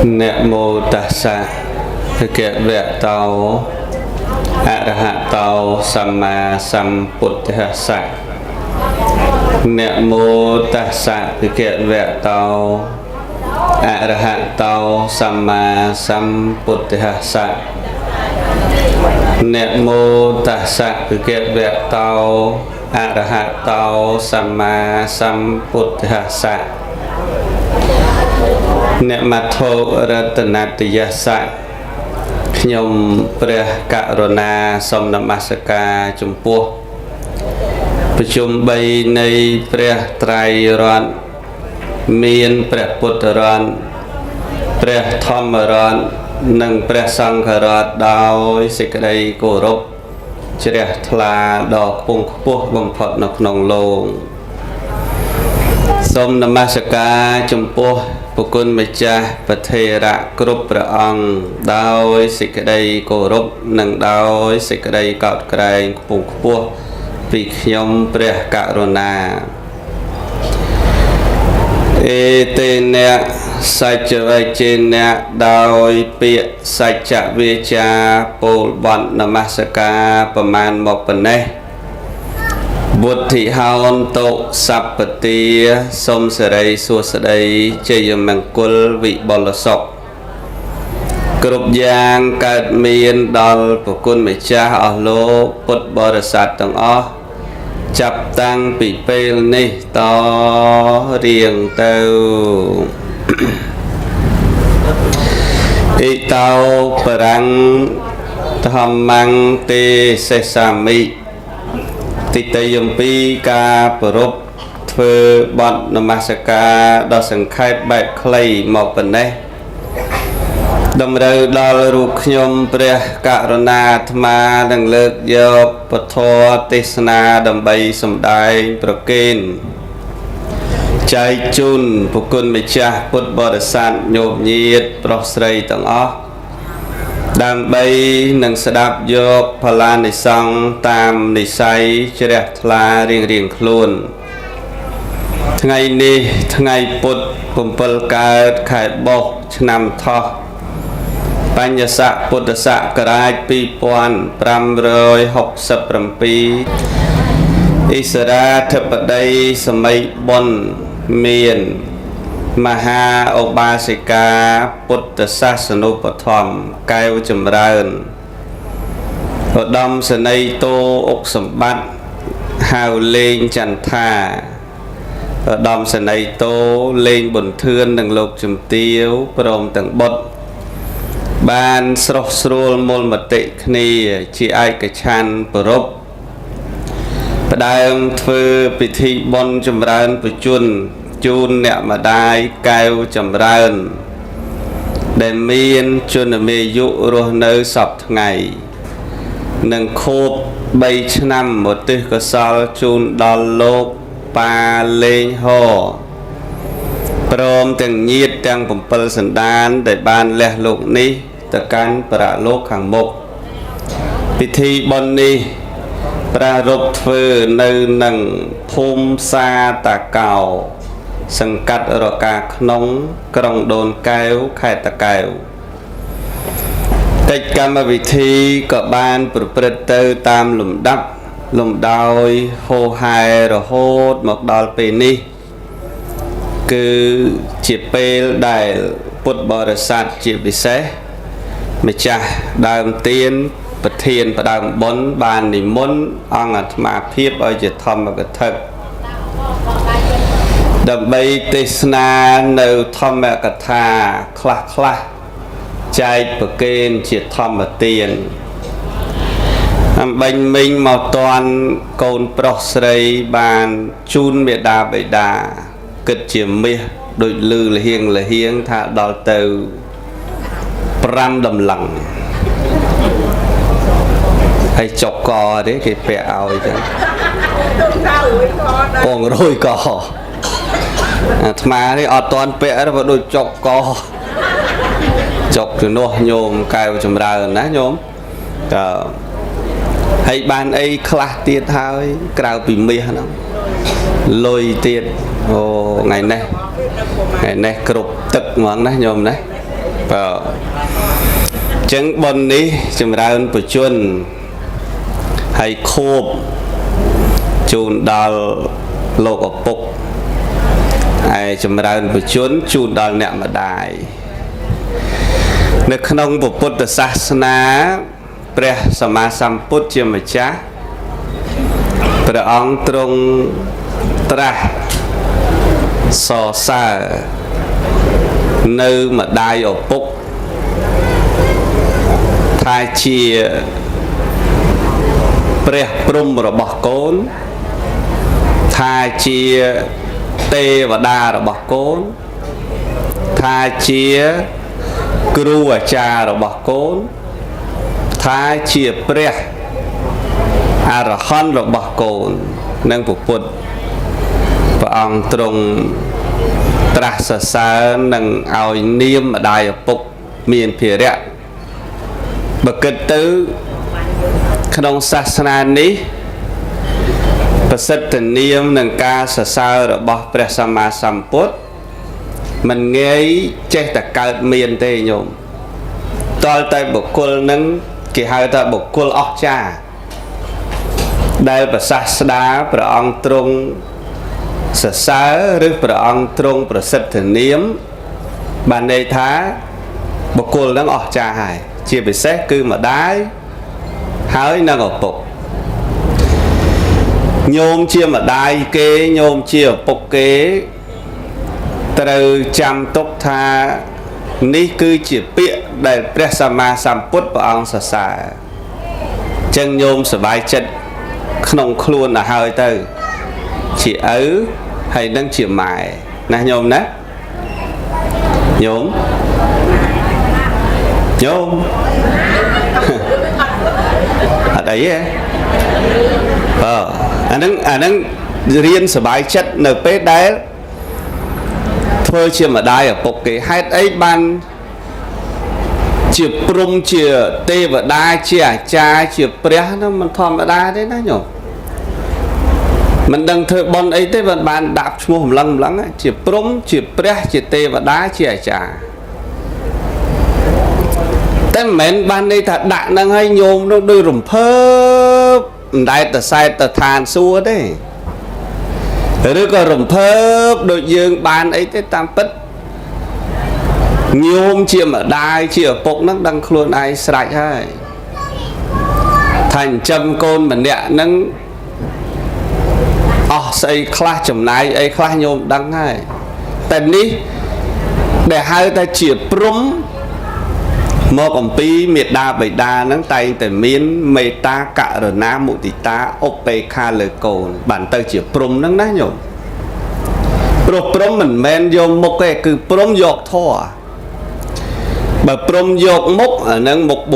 នមោតស្សៈភគវៈតោអរហតោសម្មាសម្ពុទ្ធស្សៈនមោតស្សៈភគវៈតោអរហតោសម្មាសម្ពុទ្ធស្សៈនមោតស្សៈភគវៈតោអរហតោសម្មាសម្ពុទ្ធស្សៈអ្នកមត្ថុរតនតយសៈខ្ញុំព្រះករុណាសូមនមស្ការចំពោះប្រជុំ3នៃព្រះត្រៃរតន៍មានព្រះពុទ្ធរតន៍ព្រះធម្មរតន៍និងព្រះសង្ឃរតន៍ដោយសេចក្តីគោរពជ្រះថ្លាដ៏ខ្ពង់ខ្ពស់បំផុតនៅក្នុងលោកសូមនមស្ការចំពោះប្រគុណម្ចាស់ប្រធេរៈគ្រប់ព្រះអង្គដោយសេចក្តីគោរពនិងដោយសេចក្តីកោតក្រែងខ្ពង់ខ្ពស់ពីខ្ញុំព្រះករុណាអេតេនៈសច្ចវចេនៈដោយពាក្យសច្ចវាចាពោលបទនមស្ការប្រមាណមកប៉ុណ្ណេះវុទ្ធិហោនតុសពទាសូមសិរីសួស្តីជ័យមង្គលវិបុលសុខគ្រប់យ៉ាងកើតមានដល់ប្រគុណម្ចាស់អស់លោកពុទ្ធបរិស័ទទាំងអស់ចាប់តាំងពីពេលនេះតរៀងទៅអ៊ីតោបរាំងធម្មੰទេសេសាមិទីតីអំពីការប្រពធ្វើបទនមស្ការដ៏សង្ខេបបែបខ្លីមកប៉ុណ្ណេះតម្រូវដល់រូបខ្ញុំព្រះករុណាអាត្មានឹងលើកយកពធទេសនាដើម្បីសម្ដែងប្រគេនចែកជូនប្រគុណម្ចាស់ពុទ្ធបរិស័ទញោមញាតប្រុសស្រីទាំងអស់ដើម្បីនឹងស្ដាប់យកផលានិសង្ឃតាមនិស័យជ្រះថ្លារៀងរៀងខ្លួនថ្ងៃនេះថ្ងៃពុទ្ធ7កើតខែបុស្សឆ្នាំថោះបញ្ញស័កពុទ្ធសករាជ2567អិសរាធិបតីសម័យបុណ្យមានមហាឧបាសិកាពុទ្ធសាសនុបត្ថម្ភកែវចម្រើនឧត្តមសេនីយ៍តោអុកសម្បត្តិហៅលេងចន្ទាឧត្តមសេនីយ៍តោលេងប៊ុនធឿននិងលោកជំទាវព្រមទាំងបុត្របានស្រស់ស្រួលមូលមតិគ្នាជាឯកច្ឆន្ទប្រពផ្ដើមធ្វើពិធីបុណ្យចម្រើនប្រជជនជូនអ្នកម្ដាយកែវចម្រើនដែលមានជនមេយុរស់នៅសពថ្ងៃនិងខួប3ឆ្នាំឧទ្ទិសកុសលជូនដល់លោកប៉ាលេងហោព្រមទាំងញាតិទាំង7សន្តានដែលបានលះលោកនេះទៅកាន់ប្រលោកខាងមុខពិធីបុណ្យនេះប្រារព្ធធ្វើនៅនឹងភូមិសាតាកោសង្កាត់រកាក្នុងក្រុងដូនកែវខេត្តតាកែវកិច្ចកម្មវិធីក៏បានប្រព្រឹត្តទៅតាមលំដាប់លំដោយហោហែរហូតមកដល់ពេលនេះគឺជាពេលដែលពុទ្ធបរិស័ទជាពិសេសម្ចាស់ដើមទានប្រធានផ្ដើមបុណ្យបាននិមន្តអង្គអាត្មាភាពឲ្យជាធម្មកថាដើម្បីទេសនានៅធម្មកថាខ្លះខ្លះចែកប្រគេនជាធម្មទានអំបញ្ញមិញមកតន់កូនប្រុសស្រីបានជូនមេដាបិតាគិតជាមាសដូចលឺលហៀងលហៀងថាដល់ទៅ5តម្លឹងហើយចុកកទេគេពាក់ឲ្យចឹងពងរយកអាត្មានេះអត់តាន់ពាក់ទេបើដូចចុកកចុកជំនួសញោមកែវចម្រើនណាញោមតើហើយបានអីខ្លះទៀតហើយក្រៅពីមាសហ្នឹងលុយទៀតអូថ្ងៃនេះថ្ងៃនេះគ្រប់ទឹកហ្មងណាញោមណា បាទអញ្ចឹងបុណ្យនេះចម្រើនបជនហើយខួបជូនដល់លោកឪពុកហើយចម្រើនបជនជូនដល់អ្នកម្ដាយនៅក្នុងពុទ្ធសាសនាព្រះសម្មាសម្ពុទ្ធជាម្ចាស់ព្រះអង្គទ្រង់ត្រាស់សរសើរនៅម្ដាយឪពុកថាជាព្រះព្រំរបស់កូនថាជាទេវតារបស់កូនថាជាគ្រូអាចារ្យរបស់កូនថាជាព្រះអរហន្តរបស់កូននិងពុទ្ធព្រះអង្គទ្រង់ត្រាស់សរសើរនិងឲ្យនាមម្ដាយឪពុកមានភារៈបើគិតទៅក្នុងសាសនានេះប្រសិទ្ធនាមនឹងការសរសើររបស់ព្រះសម្មាសម្ពុទ្ធមិនងាយចេះតែកើតមានទេញោមតលតែបុគ្គលនឹងគេហៅថាបុគ្គលអស្ចារ្យដែលប្រសាស្តាព្រះអង្គទ្រង់សរសើរឬព្រះអង្គទ្រង់ប្រសិទ្ធនាមបានន័យថាបុគ្គលនឹងអស្ចារ្យហើយជាពិសេសគឺម្ដាយហើយនិងឪពុកញោមជាម្ដាយគេញោមជាឪពុកគេត្រូវចាំទុកថានេះគឺជាពាក្យដែលព្រះសម្មាសម្ពុទ្ធព្រះអង្គសរសើរចឹងញោមសប្បាយចិត្តក្នុងខ្លួនទៅហើយទៅជាឪហើយនឹងជាម៉ែណាញោមណាញោមញោមអត់អីទេបើអានឹងរៀនសប្បាយចិត្តនៅពេលដែលធ្វើជាម្ដាយឪពុកគេហេតុអីបានជាព្រំជាទេវតាជាអាចារ្យជាព្រះនោះមិនធម្មតាទេណាញោមមិនដឹងធ្វើបុណ្យអីទេបានបានដាក់ឈ្មោះម្លឹងម្លឹងជាព្រំជាព្រះជាទេវតាជាអាចារ្យតែមិនមែនបានន័យថាដាក់នឹងឲ្យញោមនោះដូចរំភើបមិនដែលទៅសែតទៅឋានសួគ៌ទេឬក៏រំភើបដូចយើងបានអីទេតាមពិតញោមជាម្ដាយជាឪពុកនឹងដឹងខ្លួនឯងស្រេចហើយថាចិញ្ចឹមកូនម្នាក់នឹងអស់ស្អីខ្លះចំណាយអីខ្លះញោមដឹងហើយតែនេះដែលហៅថាជាព្រំមកអំពីមេដាបិតាហ្នឹងតែងតែមានមេត្តាករុណាមុទិតាឧបេក្ខាលើកូនបានទៅជាព្រំហ្នឹងណាញោមព្រោះព្រំមិនមែនយកមុខទេគឺព្រំយកធម៌បើព្រំយកមុខអាហ្នឹងមុខ4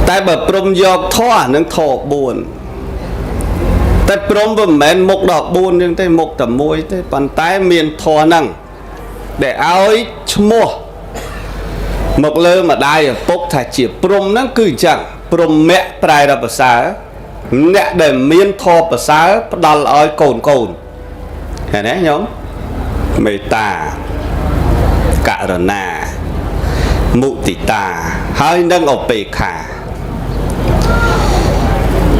តែបើព្រំយកធម៌អាហ្នឹងធម៌4តែព្រំវាមិនមែនមុខដល់4ហ្នឹងទេមុខតែមួយទេប៉ុន្តែមានធម៌ហ្នឹងដែលឲ្យឈ្មោះមកលើម្ដាយឪពុកថាជាព្រំហ្នឹងគឺអញ្ចឹងព្រំមៈប្រែដល់ប្រសើរអ្នកដែលមានធម៌ប្រសើរផ្ដល់ឲ្យកូនកូនឃើញទេញោមមេត្តាករុណាមុទិតាហើយនឹងឧបេក្ខា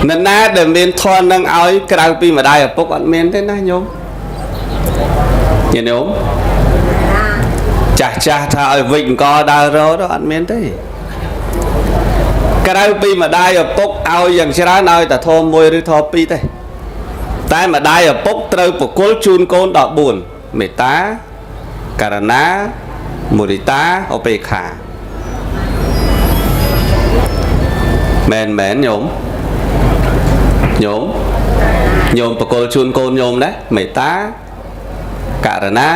នរណាដែលមានធម៌នឹងឲ្យក្រៅពីម្ដាយឪពុកអត់មានទេណាញោមញោមចាស់ចាស់ថាឲ្យវិចអង្គដើររត់អត់មានទេក្រៅពីម្ដាយឪពុកឲ្យយ៉ាងច្រើនឲ្យតែធម៌1ឬធម៌2ទេតែម្ដាយឪពុកត្រូវប្រគល់ជូនកូនដល់4មេត្តាករុណាមុទិតាឧបេក្ខាមែនមែនញោមញោមញោមប្រគល់ជូនកូនញោមណាមេត្តាករុណា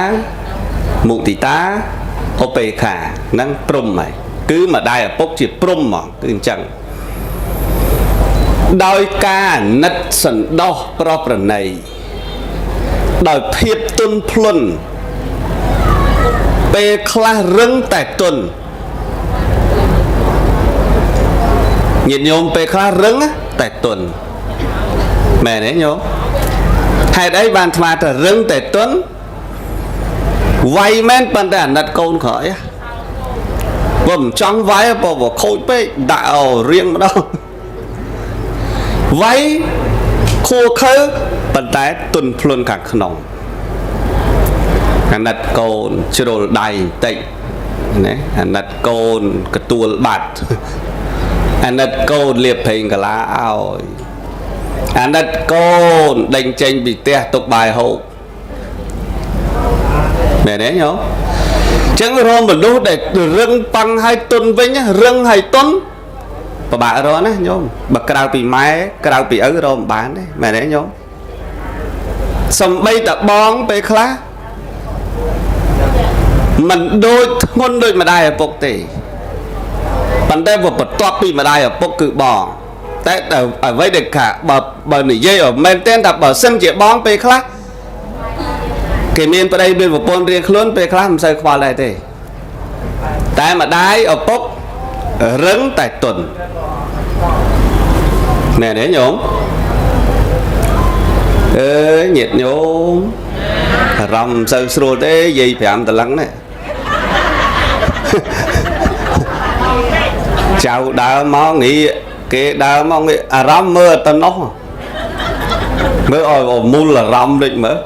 មុទិតាឧបេក្ខានឹងព្រំហើយគឺម្ដាយឪពុកជាព្រំហ្មងគឺអញ្ចឹងដោយការអាណិតសន្តោសប្រោសប្រណីដោយភាពទន់ភ្លន់ពេលខ្លះរឹងតែទន់ញាតិញោមពេលខ្លះរឹងតែទន់មែនទេញោមហេតុអីបានថ្មថារឹងតែទន់ វាយមែនប៉ុន្តែអាណិតកូនក្រោយបើមិនចង់វាយបើបើខូចពេកដាក់ឲ្យរៀងម្ដងវាយខួខើប៉ុន្តែទុនភ្លុនខាងក្នុងអាណិតកូនជ្រុលដៃបន្តិចណាអាណិតកូនកទួលបាត់អាណិតកូនលៀបប្រេងកាឡាឲ្យអាណិតកូនដេញចេញពីផ្ទះទុកបាយហូបមែនទេញោមចឹងរមមនុស្សដែលរឹងប៉ឹងឲ្យទុនវិញរឹងឲ្យទុនពិបាករកណាញោមបើក្រៅពីម៉ែក្រៅពីឪរកមិនបានទេមែនទេញោមសំបីតបងពេលខ្លះមិនដូចធ្ងន់ដូចម្ដាយឪពុកទេប៉ុន្តែបើបន្ទាប់ពីម្ដាយឪពុកគឺបងតែអ្វីដែលថាបើនិយាយឲ្យមែនទែនថាបើសិនជាបងពេលខ្លះគេមានប្តីមានប្រពន្ធរៀងខ្លួនពេលខ្លះមិនសូវខ្វល់ដែរទេតែម្ដាយឪពុករឹងតែទុនមែនទេញោមអើយញាតិញោមអារម្មណ៍មិនសូវស្រួលទេយាយ5តលឹងនេះចៅដើរមកងាកគេដើរមកងាកអារម្មណ៍មើលទៅនោះមើលឲ្យមូលអារម្មណ៍ដូចមើល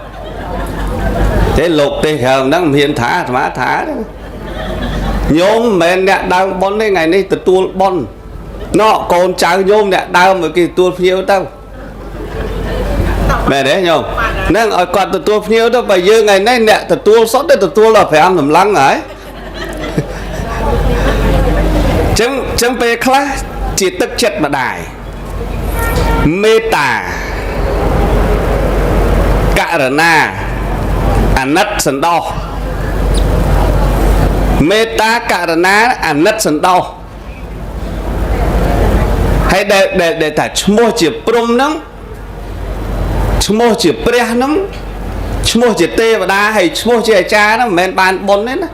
ទេលោកទេសក្រៅហ្នឹងមិនហ៊ានថាអាត្មាថាញោមមិនមែនអ្នកដើមប៉ុនទេថ្ងៃនេះទទួលប៉ុនណោកូនចៅញោមអ្នកដើមឲ្យគេទទួលភ្ញៀវទៅមែនទេញោមហ្នឹងឲ្យគាត់ទទួលភ្ញៀវទៅបើយើងថ្ងៃនេះអ្នកទទួលសុទ្ធទេទទួលដល់5សម្លឹងហើយចឹងពេលខ្លះជាទឹកចិត្តម្ដាយមេត្តាករណាអាណិតសន្តោសមេត្តាករណាអាណិតសន្តោសហើយដែលថាឈ្មោះជាព្រំហ្នឹងឈ្មោះជាព្រះហ្នឹងឈ្មោះជាទេវតាហើយឈ្មោះជាអាចារ្យហ្នឹងមិនមែនបានបុណ្យទេណា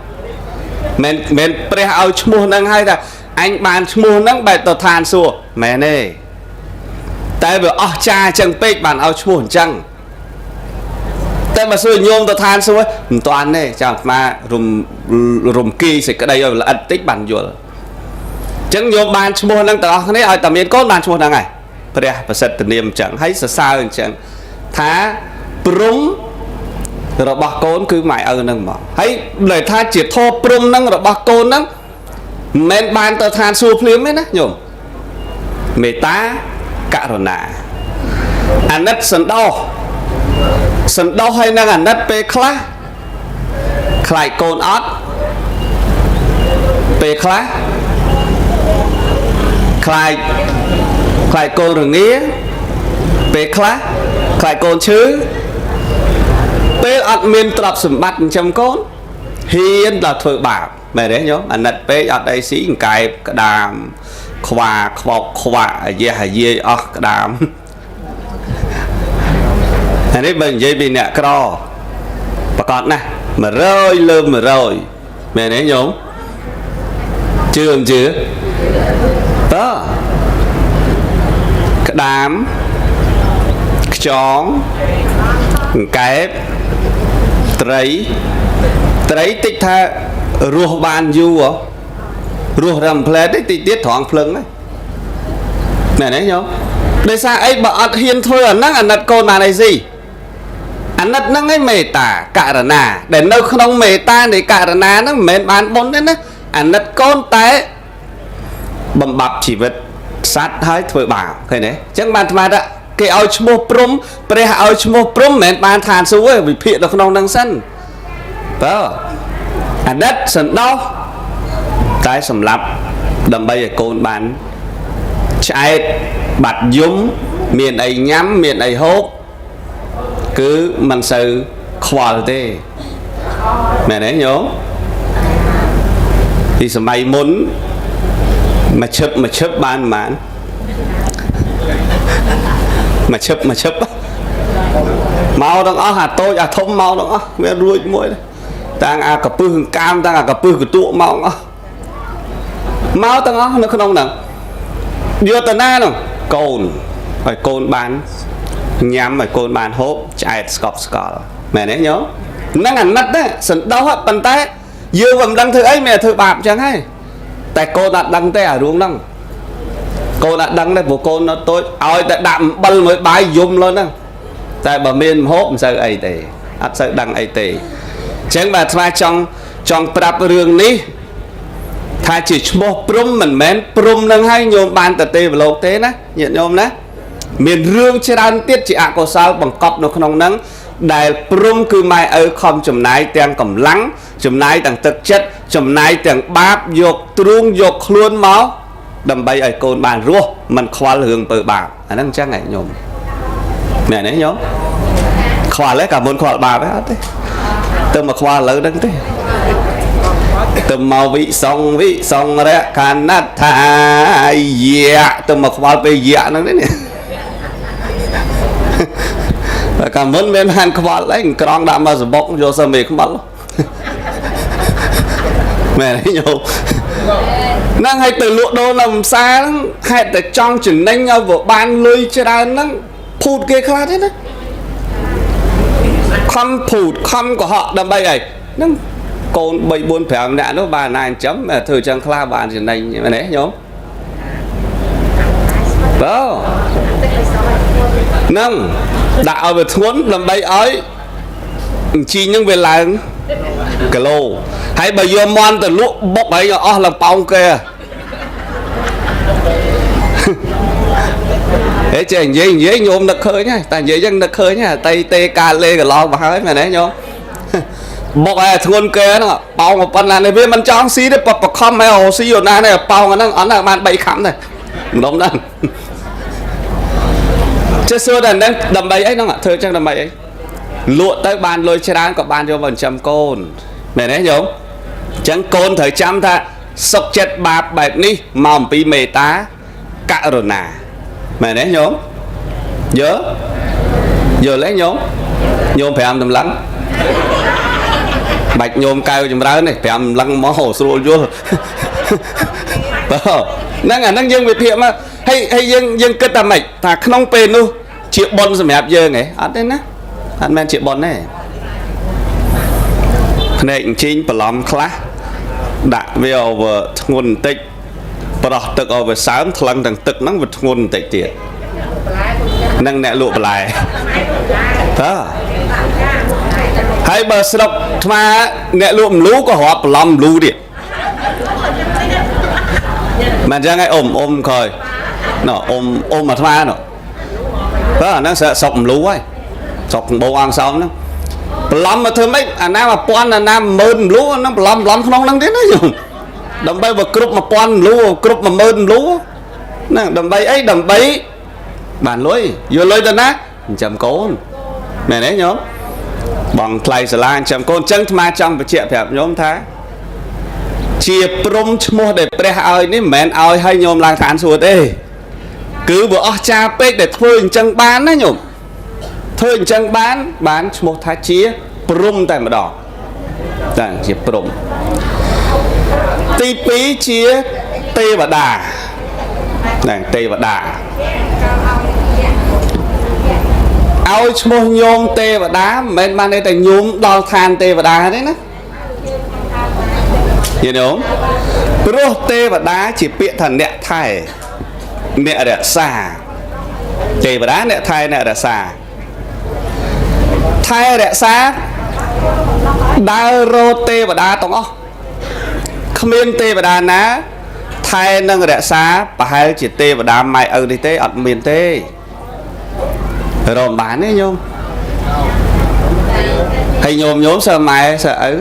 មិនមែនព្រះឲ្យឈ្មោះហ្នឹងហើយថាអញបានឈ្មោះហ្នឹងបែបទៅឋានសួគ៌មែនទេតែវាអស់ចាអញ្ចឹងពេកបានឲ្យឈ្មោះអញ្ចឹងតែបើសួរញោមទៅឋានសួគ៌មិនតាន់ទេចាំអាត្មារំគីសេចក្តីឲ្យល្អិតតិចបានយល់អញ្ចឹងញោមបានឈ្មោះហ្នឹងទាំងអស់គ្នាឲ្យតែមានកូនបានឈ្មោះហ្នឹងហើយព្រះប្រសិទ្ធនាមអញ្ចឹងហើយសរសើរអញ្ចឹងថាព្រំរបស់កូនគឺម៉ែឪហ្នឹងហ្មងហើយដែលថាជាធម៌ព្រំហ្នឹងរបស់កូនហ្នឹងមិនមែនបានទៅឋានសួគ៌ភ្លាមទេណាញោមមេត្តាករណាអាណិតសន្តោសសន្តោសហើយនឹងអាណិតពេលខ្លះខ្លាចកូនអត់ពេលខ្លះខ្លាចកូនរងាពេលខ្លះខ្លាចកូនឈឺពេលអត់មានទ្រព្យសម្បត្តិចិញ្ចឹមកូនហ៊ានដល់ធ្វើបាបមែនទេញោមអាណិតពេកអត់អីស៊ីអង្កែបក្តាមខ្វាខ្វោកខ្វាក់អាយះអាយាយអស់ក្តាមអានេះបើនិយាយពីអ្នកក្រប្រកាសណាស់100លើ100មែនទេញោមជឿមិនជឿតើក្តាមខ្យងអង្កែបត្រីត្រីតិចថារស់បានយូររស់រំផ្លែតិចតិចទៀតត្រង់ភ្លឹងហ្នឹងមែនទេញោមដោយសារអីបើអត់ហ៊ានធ្វើអាហ្នឹងអាណិតកូនបានអីស៊ីអាណិតហ្នឹងឯងមេត្តាករណាដែលនៅក្នុងមេត្តានៃករណាហ្នឹងមិនមែនបានបុណ្យទេណាអាណិតកូនតែបំបត្តិជីវិតសត្វហើយធ្វើបាបឃើញទេអញ្ចឹងបានអាត្មាថាគេឲ្យឈ្មោះព្រំព្រះឲ្យឈ្មោះព្រំមិនមែនបានឋានសួគ៌ទេវិភាគនៅក្នុងហ្នឹងសិនបើអាណិតសន្តោសតែសម្រាប់ដើម្បីឲ្យកូនបានឆ្អែតបាត់យំមានអីញ៉ាំមានអីហូបគឺមិនសូវខ្វល់ទេមែនទេញោមពីសម័យមុនមួយឈឹបមួយឈឹបបានប៉ុន្មានមួយឈឹបមួយឈឹបមកទាំងអស់អាតូចអាធំមកទាំងអស់វារួចមួយតាំងអាកពឹសកាមតាំងអាកពឹសកតួមកអស់មកទាំងអស់នៅក្នុងហ្នឹងយកទៅណានោះកូនឲ្យកូនបានញ៉ាំឲ្យកូនបានហូបឆ្អែតស្កប់ស្កល់មែនទេញោម ហ្នឹងអាណិតណាសន្តោសប៉ុន្តែយើងមិនដឹងធ្វើអីមានតែធ្វើបាបអញ្ចឹងហើយតែកូនអត់ដឹងទេអារឿងហ្នឹងកូនអត់ដឹងទេព្រោះកូននៅតូចឲ្យតែដាក់អំបិលមួយបាយយំលើហ្នឹងតែបើមានម្ហូបមិនសូវអីទេអត់សូវដឹងអីទេអញ្ចឹងបាទអាត្មាចង់ប្រាប់រឿងនេះថាជាឈ្មោះព្រំមិនមែនព្រំនឹងឲ្យញោមបានទៅទេវលោកទេណាញាតិញោមណាមានរឿងច្រើនទៀតជាអកុសលបង្កប់នៅក្នុងហ្នឹងដែលព្រំគឺម៉ែឪខំចំណាយទាំងកម្លាំងចំណាយទាំងទឹកចិត្តចំណាយទាំងបាបយកទ្រូងយកខ្លួនមកដើម្បីឲ្យកូនបានរស់មិនខ្វល់រឿងអំពើបាបអាហ្នឹងអញ្ចឹងឯងញោមមែនទេញោមខ្វល់ទេកាលមុនខ្វល់បាបទេអត់ទេទៅមកខ្វល់ឥឡូវហ្នឹងទេទៅមកវិសងវិសងរៈខណដ្ឋាយៈទៅមកខ្វល់ពេលយៈហ្នឹងទេនេះតែកាលមុនមានហានខ្វល់អីក្រងដាក់មកសបុកយកសមេខ្មល់មែនទេញោមហ្នឹងហើយទៅលក់ដូរនៅផ្សារហ្នឹងហេតុតែចង់ចំណេញឲ្យវាបានលុយច្រើនហ្នឹងភូតគេខ្លះទេណាខំភូតខំកុហកដើម្បីអីហ្នឹងកូន3 4 5នាក់នោះបានណាចិញ្ចឹមធ្វើចឹងខ្លះបានចំណេញមែនទេញោមបើហ្នឹងដាក់ឲ្យវាធ្ងន់ដើម្បីឲ្យអញ្ជីងហ្នឹងវាឡើងគីឡូហើយបើយកមន់ទៅលក់បុកឲ្យអស់ឡើងប៉ោងគេហេចេះនិយាយញោមនឹកឃើញហើយតែនិយាយចឹងនឹកឃើញហើយតៃទេកាលេកន្លងមកហើយមែនទេញោមបុកឲ្យធ្ងន់គេហ្នឹងប៉ោងប៉ុណ្ណានេះវាមិនចង់ស៊ីទេបខំឲ្យស៊ីអូណានេះប៉ោងហ្នឹងអត់ណាបាន3ខាំទេម្ដុំហ្នឹងចេះសួរតែហ្នឹងដើម្បីអីហ្នឹងធ្វើចឹងដើម្បីអីលក់ទៅបានលុយច្រើនក៏បានយកមកចិញ្ចឹមកូនមែនទេញោមអញ្ចឹងកូនត្រូវចាំថាសុខចិត្តបាបបែបនេះមកអំពីមេត្តាករុណាមែនទេញោមយល់យល់ទេញោមញោម5តម្លឹងបាច់ញោមកៅចម្រើននេះ5តម្លឹងមកស្រួលយល់បើហ្នឹងអាហ្នឹងយើងវិភាគមកហើយយើងគិតថាម៉េចថាក្នុងពេលនោះជាបុណ្យសម្រាប់យើងហ៎អត់ទេណាអត់មែនជាបុណ្យទេភ្នែកអញ្ជីងបន្លំខ្លះដាក់វាឲ្យវាធ្ងន់បន្តិចប្រោះទឹកឲ្យវាសើមថ្លឹងទាំងទឹកហ្នឹងវាធ្ងន់បន្តិចទៀតនឹងអ្នកលក់បន្លែតើហើយបើស្រុកថ្មអ្នកលក់មលូក៏រាប់បន្លំមលូទៀតមិនអញ្ចឹងឯងអ៊ំក្រោយណ៎អ៊ំអាត្មាណ៎បើអាហ្នឹងស្រុកមលូហើយស្រុកកំបោងអង្គសោមហ្នឹងបន្លំមកធ្វើម៉េចអាណា1000អាណា10000មលូហ្នឹងបន្លំក្នុងហ្នឹងទៀតណាញោមដើម្បីបើគ្រប់1000មលូគ្រប់10000មលូហ្នឹងដើម្បីអីដើម្បីបានលុយយកលុយទៅណាចិញ្ចឹមកូនមែនទេញោមបងថ្លៃសាលាចិញ្ចឹមកូនអញ្ចឹងអាត្មាចង់បញ្ជាក់ប្រាប់ញោមថាជាព្រំឈ្មោះដែលព្រះឲ្យនេះមិនមែនឲ្យឲ្យញោមឡើងឋានសួគ៌ទេគឺបើអស់ចាពេកដែលធ្វើអញ្ចឹងបានណាញោមធ្វើអញ្ចឹងបានឈ្មោះថាជាព្រំតែម្ដងតែជាព្រំទី2ជាទេវតាហ្នឹងទេវតាឲ្យឈ្មោះញោមទេវតាមិនមែនបានតែញោមដល់ឋានទេវតាទេណាយល់ទេព្រោះទេវតាជាពាក្យថាអ្នកថែអ្នករក្សាទេវតាអ្នកថែអ្នករក្សាថែរក្សាដើររត់ទេវតាទាំងអស់គ្មានទេវតាណាថែនឹងរក្សាប្រហែលជាទេវតាម៉ែឪនេះទេអត់មានទេរមបានទេញោមហើយញោមសើម៉ែសើឪ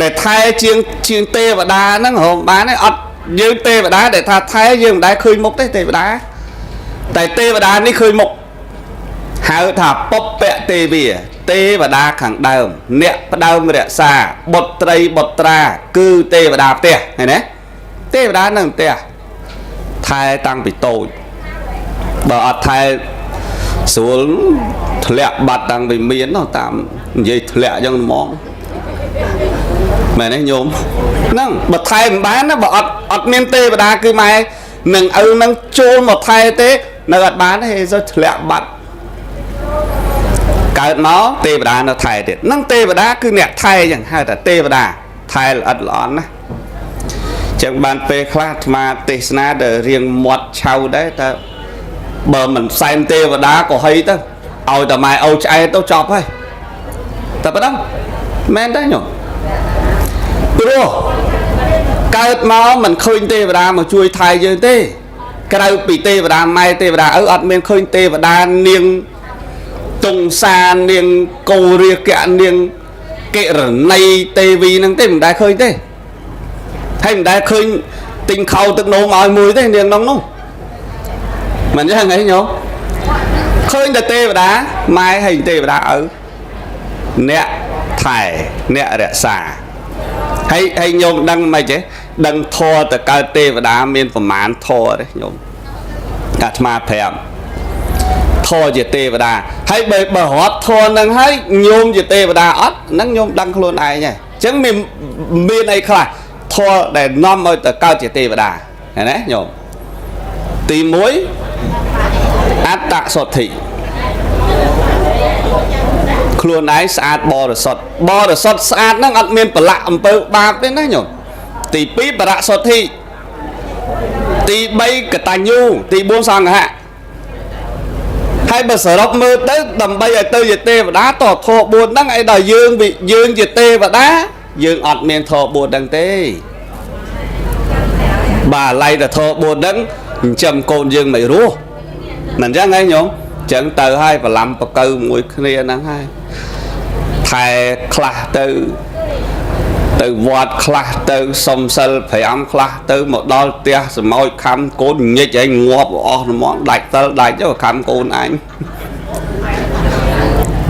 ដែលថែជាងទេវតាហ្នឹងរមបានទេអត់យើងទេវតាដែលថាថែយើងមិនដែលឃើញមុខទេទេវតាតែទេវតានេះឃើញមុខហៅថាពពៈទេវាទេវតាខាងដើមអ្នកផ្ដើមរក្សាបុត្រីបុត្រាគឺទេវតាផ្ទះឃើញទេទេវតានៅផ្ទះថែតាំងពីតូចបើអត់ថែស្រួលធ្លាក់បាត់តាំងពីមាននោះតាមនិយាយធ្លាក់អញ្ចឹងហ្មងមែនទេញោមហ្នឹងបើថែមិនបានណាបើអត់មានទេវតាគឺម៉ែនឹងឪនឹងចូលមកថែទេនៅអត់បានទេសូធ្លាក់បាត់ កើតមកទេវតានៅថែទៀតនឹងទេវតាគឺអ្នកថែចឹងហៅថាទេវតាថែល្អិតល្អន់ណាចឹងបានពេលខ្លះអាត្មាទេសនាដែលរៀងមាត់ឆៅដែរតែបើមិនសែនទេវតាក៏ហីទៅឲ្យតែម៉ែឪឆ្អែតទៅចប់ហើយតែប៉ុណ្ណឹងមែនទេញោមព្រោះកើតមកមិនឃើញទេវតាមកជួយថែយើងទេក្រៅពីទេវតាម៉ែទេវតាឪអត់មានឃើញទេវតានាងតុងសានាងកោរាគៈនាងកិរណីទេវីហ្នឹងទេមិនដែលឃើញទេហើយមិនដែលឃើញទិញខោទឹកនោមឲ្យមួយទេនាងនោះនោះមិនចឹងហីញោមឃើញតែទេវតាម៉ែហើយទេវតាឪអ្នកថែអ្នករក្សាហើយហើយញោមដឹងមិនទេដឹងធរទៅកើតទេវតាមានប្រមាណធរទេញោមអាត្មាប្រាប់ធរជាទេវតាហើយបើរាប់ធរនឹងហើយញោមជាទេវតាអត់ហ្នឹងញោមដឹងខ្លួនឯងហើយអញ្ចឹងមានអីខ្លះធរដែលនាំឲ្យទៅកើតជាទេវតាឃើញទេញោមទី1អត្តសុទ្ធិខ្លួនឯងស្អាតបរិសុទ្ធបរិសុទ្ធស្អាតហ្នឹងអត់មានប្រឡាក់អំពើបាបទេណាញោមទី2បរសុទ្ធិទី3កតញ្ញូទី4សង្ឃៈហើយបើសរុបមើលទៅដើម្បីឲ្យទៅជាទេវតាតធរ4ហ្នឹងឲ្យដល់យើងយើងជាទេវតាយើងអត់មានធរ4ហ្នឹងទេបាទឡៃតែធរ4ហ្នឹងចិញ្ចឹមកូនយើងមិនរស់មិនអញ្ចឹងហីញោមអញ្ចឹងទៅហើយបឡំបកៅមួយគ្នាហ្នឹងហើយថែខ្លះទៅទៅវត្តខ្លះទៅសុំសិល5ខ្លះទៅមកដល់ផ្ទះសមោចខំកូនញិចឲ្យងាប់អស់ហ្មងដាច់សិលដាច់ទៅខំកូនអញ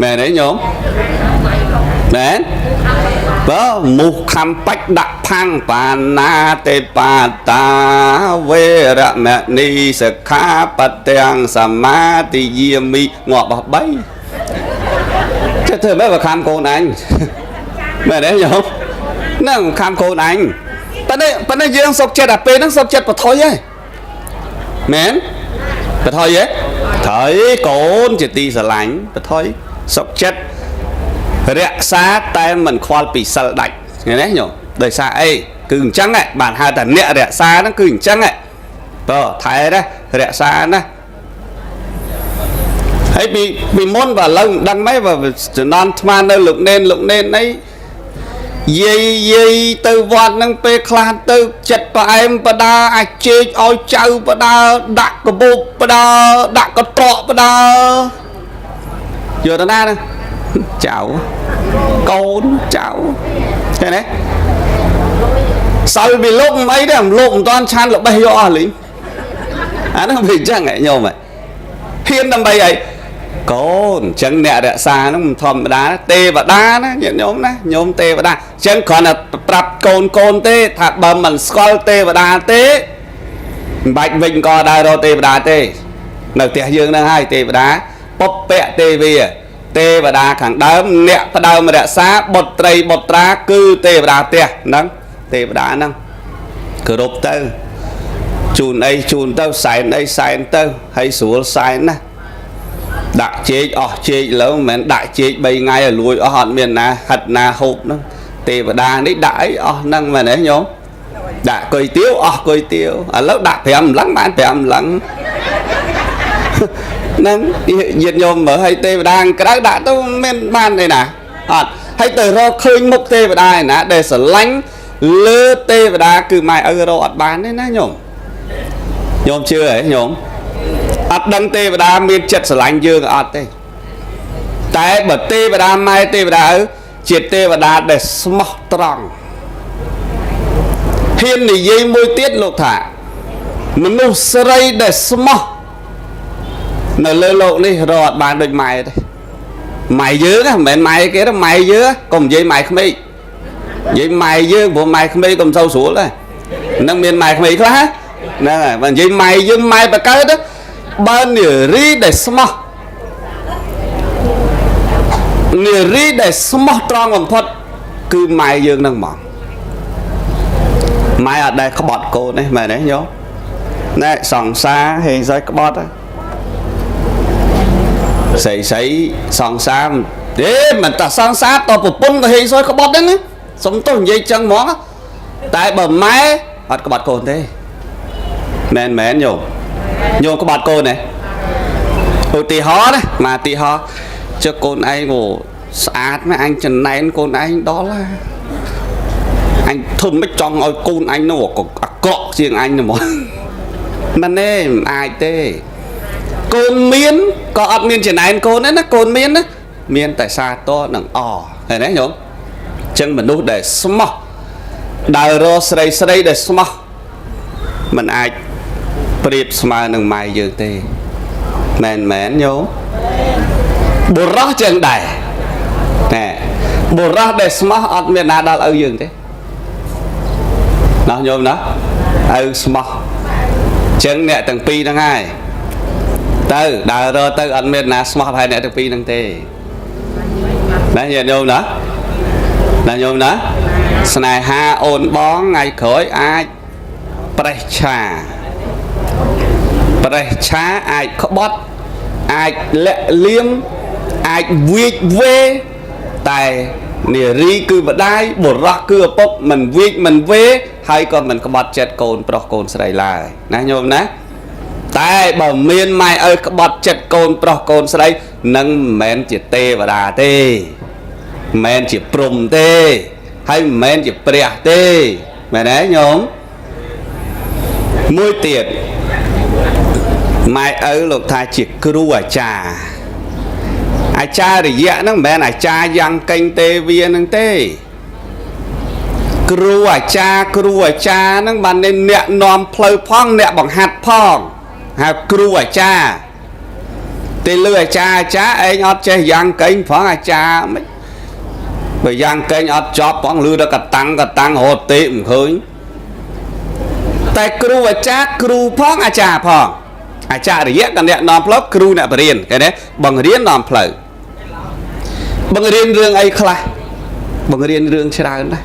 មែនទេញោមមែនបើមូសខំបាច់ដាក់ផាំងបាណាទេបាតាវេរមណីសិក្ខាបទាំងសមាទិយាមិងាប់អស់3ចេះធ្វើម៉េចបើខំកូនអញមែនទេញោមហ្នឹងខំកូនអញប៉ុន្តែយើងសុកចិត្តអាពេលហ្នឹងសុកចិត្តបថុយហ៎មែនបថុយហ៎ថយកូនជាទីស្រឡាញ់បថុយសុកចិត្តរក្សាតែមិនខ្វល់ពីសិលដាច់ឃើញទេញោមដោយសារអីគឺអញ្ចឹងបានហៅថាអ្នករក្សាហ្នឹងគឺអញ្ចឹងបើថែណារក្សាណាហើយពីមុនបើឥឡូវមិនដឹងម៉េចបើចំណន់ថ្មនៅលោកនេនអីយាយទៅវត្តហ្នឹងពេលខ្លះទៅចិត្តផ្អែមបដាអាចជែកឲ្យចៅបដាដាក់កបោបបដាដាក់កត្រកបដាយកទៅណាហ្នឹងចៅកូនចៅឃើញទេសៅពីលោកមិនអីទេលោកមិនតាន់ឆានល្បេះយកអស់លីងអាហ្នឹងវាអញ្ចឹងហ៎ញោមហ៎ហ៊ានដើម្បីអីកូនអញ្ចឹងអ្នករក្សាហ្នឹងមិនធម្មតាទេវតាណាញាតិញោមណាញោមទេវតាអញ្ចឹងគ្រាន់តែប្រាប់កូនទេថាបើមិនស្គាល់ទេវតាទេមិនបាច់វិញក៏ដើររកទេវតាទេនៅផ្ទះយើងហ្នឹងហើយទេវតាពពៈទេវីទេវតាខាងដើមអ្នកផ្ដើមរក្សាបុត្រីបុត្រាគឺទេវតាផ្ទះហ្នឹងទេវតាហ្នឹងគោរពទៅជូនអីជូនទៅសែនអីសែនទៅហើយស្រួលសែនណាដាក់ជែកអស់ជែកលើមិនមែនដាក់ជែក3ថ្ងៃឲ្យលួយអស់អត់មានណាហិតណាហូបហ្នឹងទេវតានេះដាក់អីអស់ហ្នឹងមែនទេញោមដាក់គុយទាវអស់គុយទាវឥឡូវដាក់5ម្លឹងបាន5ម្លឹងហ្នឹងញាតិញោមមើលឲ្យទេវតាក្រៅដាក់ទៅមានបានទេណាអត់ហើយទៅរកឃើញមុខទេវតាឯណាដែលស្រឡាញ់លើទេវតាគឺម៉ែឪរកអត់បានទេណាញោមញោមជឿហ៎ញោមអត់ដឹងទេវតាមានចិត្តស្រឡាញ់យើងអត់ទេតែបើទេវតាម៉ែទេវតាឪជាទេវតាដែលស្មោះត្រង់ហ៊ាននិយាយមួយទៀតលោកថាមនុស្សស្រីដែលស្មោះនៅលើលោកនេះរកអត់បានដូចម៉ែទេម៉ែយើងមិនមែនម៉ែគេទេម៉ែយើងកុំនិយាយម៉ែក្មេកនិយាយម៉ែយើងព្រោះម៉ែក្មេកកុំសូវស្រួលដែរនឹងមានម៉ែក្មេកខ្លះហ្នឹងហើយបើនិយាយម៉ែយើងម៉ែបកើតបើនារីដែលស្មោះនារីដែលស្មោះត្រង់បំផុតគឺម៉ែយើងហ្នឹងហ្មងម៉ែអត់ដែលក្បត់កូនទេមែនទេញោមណែសង្សារហេងសើក្បត់ ស្រីស្រីសង្សារទេមិនតាសង្សារតប្រពន្ធក៏ហេងសុយក្បត់ដែរណាសុំទោសនិយាយចឹងហ្មងតែបើម៉ែអត់ក្បត់កូនទេមែនមែនញោមញោមក្បត់កូនទេឧទាហរណ៍ណាមកឧទាហរណ៍ចុះកូនឯងក៏ស្អាតមែនអញចំណែនកូនឯងដល់ណាអញធំមិនចង់ឲ្យកូនអញនោះអាក្រក់ជាងអញហ្មងមិនទេមិនអាចទេកូនមានក៏អត់មានចំណែនកូនដែរណាកូនមានណាមានតែសាទរនិងអឃើញទេញោមចឹងមនុស្សដែលស្មោះដើររស្រីស្រីដែលស្មោះมันអាចប្រៀបស្មើនឹងម៉ែយើងទេមែនមែនញោមបុរសចឹងដែរតែបុរសដែលស្មោះអត់មានណាដល់ឪយើងទេណោះញោមណាឪស្មោះចឹងអ្នកទាំងពីរហ្នឹងហើយទៅដើររទៅអត់មានណាស្មោះប្រហែលអ្នកទាំងពីរហ្នឹងទេណាញាតិញោមណាណាញោមណាស្នេហាអូនបងថ្ងៃក្រោយអាចប្រេះឆាប្រេះឆាអាចក្បត់អាចលាក់លៀមអាចវាចវេតែនារីគឺម្ដាយបុរសគឺឪពុកមិនវាចមិនវេហើយក៏មិនក្បត់ចិត្តកូនប្រុសកូនស្រីឡើយណាញោមណាតែបើមានម៉ែឪក្បត់ចិត្តកូនប្រុសកូនស្រីនឹងមិនមែនជាទេវតាទេមិនមែនជាព្រហ្មទេហើយមិនមែនជាព្រះទេមែនទេញោមមួយទៀតម៉ែឪលោកថាជាគ្រូអាចារ្យអាចារ្យៈហ្នឹងមិនមែនអាចារ្យយ៉ាងកេញទេវាហ្នឹងទេគ្រូអាចារ្យគ្រូអាចារ្យហ្នឹងបានអ្នកនាំផ្លូវផងអ្នកបង្ហាត់ផងហៅគ្រូអាចារ្យទេលើអាចារ្យអាចារ្យឯងអត់ចេះយ៉ាងកេញផងអាចារ្យមិនបើយ៉ាងកេញអត់ចប់ផងលឺដល់កតាំងកតាំងរត់ទេមិនឃើញតែគ្រូអាចារ្យគ្រូផងអាចារ្យផងអាចារ្យៈក៏អ្នកនាំផ្លូវគ្រូអ្នកបរៀនគេណាបង្រៀននាំផ្លូវបង្រៀនរឿងអីខ្លះបង្រៀនរឿងច្រើនណាស់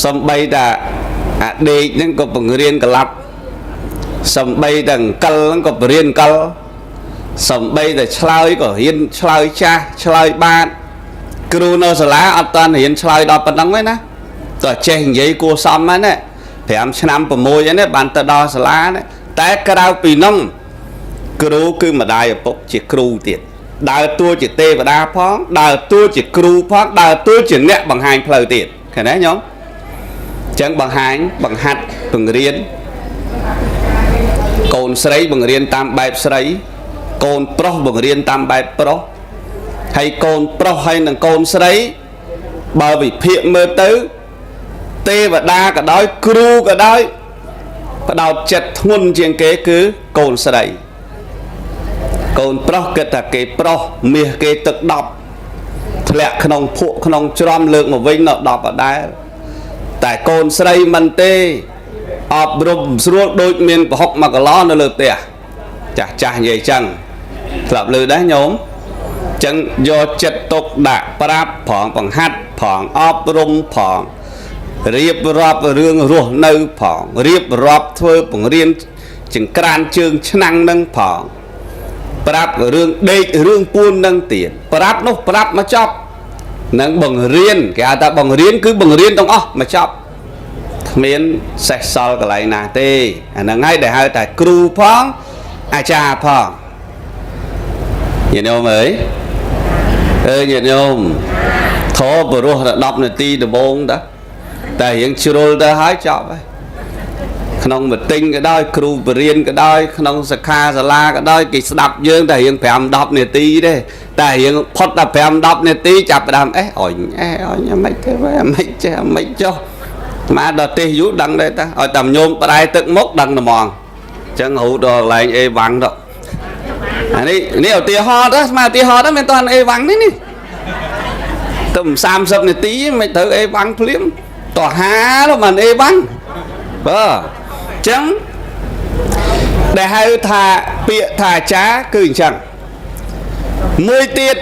សំបីតាអាដេកហ្នឹងក៏បង្រៀនកលាប់សំបីតាអង្កលហ្នឹងក៏បង្រៀនកលសំបីតាឆ្លើយក៏រៀនឆ្លើយចាស់ឆ្លើយបាទគ្រូនៅសាលាអត់តាន់រៀនឆ្លើយដល់ប៉ុណ្ណឹងទេណាតើចេះនិយាយគួរសមហ្នឹងណា5ឆ្នាំ6ហ្នឹងបានទៅដល់សាលាណាតែក្រៅពីនោះគ្រូគឺម្ដាយឪពុកជាគ្រូទៀតដើរតួជាទេវតាផងដើរតួជាគ្រូផងដើរតួជាអ្នកបង្ហាញផ្លូវទៀតឃើញទេញោមចឹងបង្ហាញបង្ហាត់បង្រៀនកូនស្រីបង្រៀនតាមបែបស្រីកូនប្រុសបង្រៀនតាមបែបប្រុសហើយកូនប្រុសហើយនឹងកូនស្រីបើវិភាគមើលទៅទេវតាក៏ដោយគ្រូក៏ដោយផ្ដោតចិត្តធ្ងន់ជាងគេគឺកូនស្រីកូនប្រុសគិតថាគេប្រុសមាសគេទឹក10ធ្លាក់ក្នុងភក់ក្នុងច្រំលើកមកវិញនៅ10ដដែលតែកូនស្រីមិនទេអប់រំស្រួលដូចមានប្រហុក1គីឡូនៅលើផ្ទះចាស់ចាស់និយាយចឹងស្លាប់លើដែរញោមចឹងយកចិត្តទុកដាក់ប្រាប់ផងបង្ហាត់ផងអប់រំផងរៀបរាប់រឿងរស់នៅផងរៀបរាប់ធ្វើបង្រៀនចង្ក្រានជើងឆ្នាំងនឹងផងប្រាប់រឿងដេករឿងពួននឹងទៀតប្រាប់នោះប្រាប់មកចប់នឹងបង្រៀនគេហៅថាបង្រៀនគឺបង្រៀនទាំងអស់មកចប់គ្មានសេះសល់កន្លែងណាទេអាហ្នឹងហើយដែលហៅថាគ្រូផងអាចារ្យផងញាតិញោមអើយអើញាតិញោមធေါ်បរោះដល់10នាទីដំបូងតាតែរៀងជ្រុលទៅហើយចប់ហើយក្នុងមតិញក៏ដោយគ្រូបរៀនក៏ដោយក្នុងសិក្ខាសាលាក៏ដោយគេស្ដាប់យើងតែរៀង5 10នាទីទេតែរៀងផុតដល់5 10នាទីចាប់ផ្ដើមអេអញអេអញមិនទេមិនចេះមិនចុះមកដល់ទេសយូរដឹងដែរតាឲ្យតែញោមប្រែទឹកមុខដឹងត្មងអញ្ចឹងរហូតដល់កន្លែងអេវ៉ាំងទៅអានេះនេះឧទាហរណ៍ទៅស្មើឧទាហរណ៍ទៅមិនតាន់អេវ៉ាំងនេះនេះទៅ30នាទីមិនត្រូវអេវ៉ាំងភ្លាមតោះហាទៅមិនអេវ៉ាំងបាទអញ្ចឹងដែលហៅថាពាក្យថាអាចារ្យគឺអញ្ចឹងមួយទៀត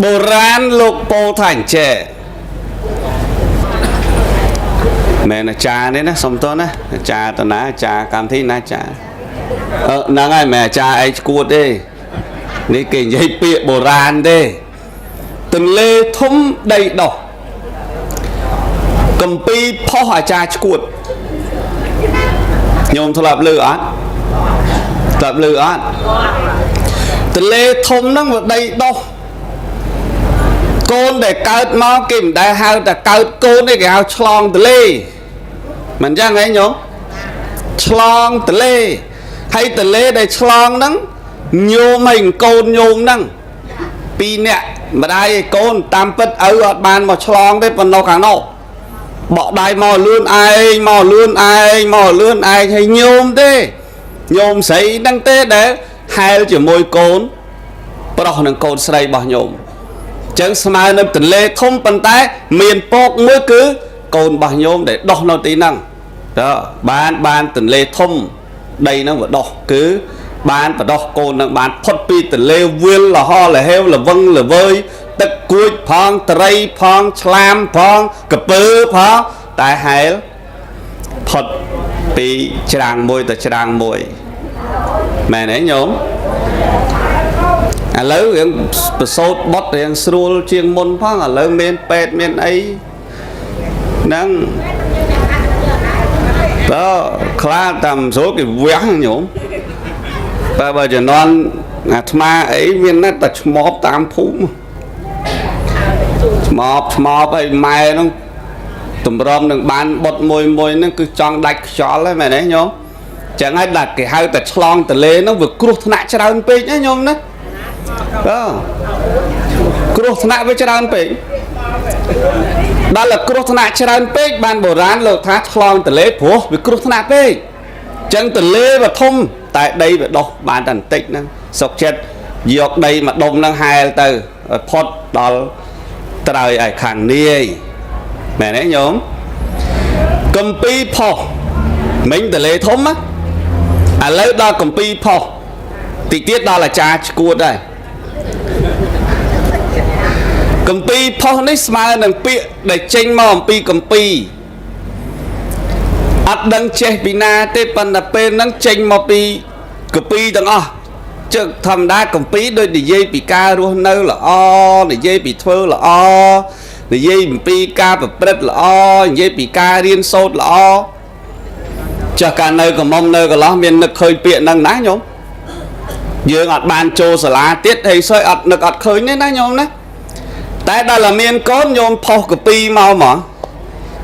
បុរាណលោកពោលថាអញ្ចេះមែនអាចារ្យនេះណាសុំទោសណាអាចារ្យតាណាអាចារ្យកម្មធីណាអាចារ្យ អឺហ្នឹងហើយមិនអាចារ្យឯងឈួតទេនេះគេនិយាយពាក្យបុរាណទេទន្លេធំដីដោះកំពីផុសអាចារ្យឈួតញោមធ្លាប់លើអត់ធ្លាប់លើអត់ទន្លេធំហ្នឹងវាដីដោះកូនដែលកើតមកគេមិនដែលហៅតែកើតកូនទេគេហៅឆ្លងទលេមិនចឹងហីញោមឆ្លងទលេហើយទលេដែលឆ្លងហ្នឹងញោមហើយកូនញោមហ្នឹងពីរនាក់ម្ដាយឲ្យកូនតាមពិតឪអត់បានមកឆ្លងទេប៉ុណ្ណោះខាងនោះបក់ដៃមកលឿនឯងមកលឿនឯងមកលឿនឯងហើយញោមទេញោមស្រីហ្នឹងទេដែលហែលជាមួយកូនប្រុសនិងកូនស្រីរបស់ញោមចឹងស្មើនឹងទន្លេធំប៉ុន្តែមានពកមួយគឺកូនរបស់ញោមដែលដោះនៅទីហ្នឹងតើបានទន្លេធំដីហ្នឹងវាដោះគឺបានបដោះកូននឹងបានផុតពីទន្លេវិលលហលហេវលវឹងលវើយទឹកគួចផងត្រីផងឆ្លាមផងកពើផងតែហែលផុតពីច្រាំងមួយទៅច្រាំងមួយមែនទេញោមឥឡូវរឿងប្រសូតបុតរៀងស្រួលជាងមុនផងឥឡូវមានពេទ្យមានអីហ្នឹងបើខ្លាតាមស្រួលគេវះញោមបើជំនាន់អាត្មាអីមានណាស់តែឆ្មបតាមភូមិឆ្មបឆ្មបអីម៉ែហ្នឹងតម្រាំនឹងបានបុតមួយមួយហ្នឹងគឺចង់ដាច់ខ្យល់ហ្នឹងមែនទេញោមចឹងហើយដល់គេហៅតែឆ្លងទលេហ្នឹងវាគ្រោះថ្នាក់ច្រើនពេកណាញោមណាបាទគ្រោះថ្នាក់វាច្រើនពេកដល់តែគ្រោះថ្នាក់ច្រើនពេកបានបុរាណលោកថាឆ្លងទលេព្រោះវាគ្រោះថ្នាក់ពេកចឹងទលេវាធំតែដីវាដុះបានតែបន្តិចហ្នឹងសុកចិត្តយកដីមកដុំហ្នឹងហែលទៅផុតដល់ត្រើយឯខាងនាយមែនទេញោមកំពីផុសមិញទលេធំណាឥឡូវដល់កំពីផុសតិចទៀតដល់អាចារ្យឈួតដែរកំពីផុសនេះស្មើនឹងពាក្យដែលចេញមកអំពីកំពីអត់ដឹងចេះពីណាទេប៉ុន្តែពេលហ្នឹងចេញមកពីកំពីទាំងអស់ជឹកធម្មតាកំពីដូចនិយាយពីការរស់នៅល្អនិយាយពីធ្វើល្អនិយាយអំពីការប្រព្រឹត្តល្អនិយាយពីការរៀនសូត្រល្អចាស់កាលនៅកំមុំនៅកន្លោះមាននឹកឃើញពាក្យហ្នឹងណាញោមយើងអត់បានចូលសាលាទៀតហើយសុយអត់នឹកអត់ឃើញទេណាញោមណាតែដល់តែមានកូនញោមផុសកពីមកហ្មង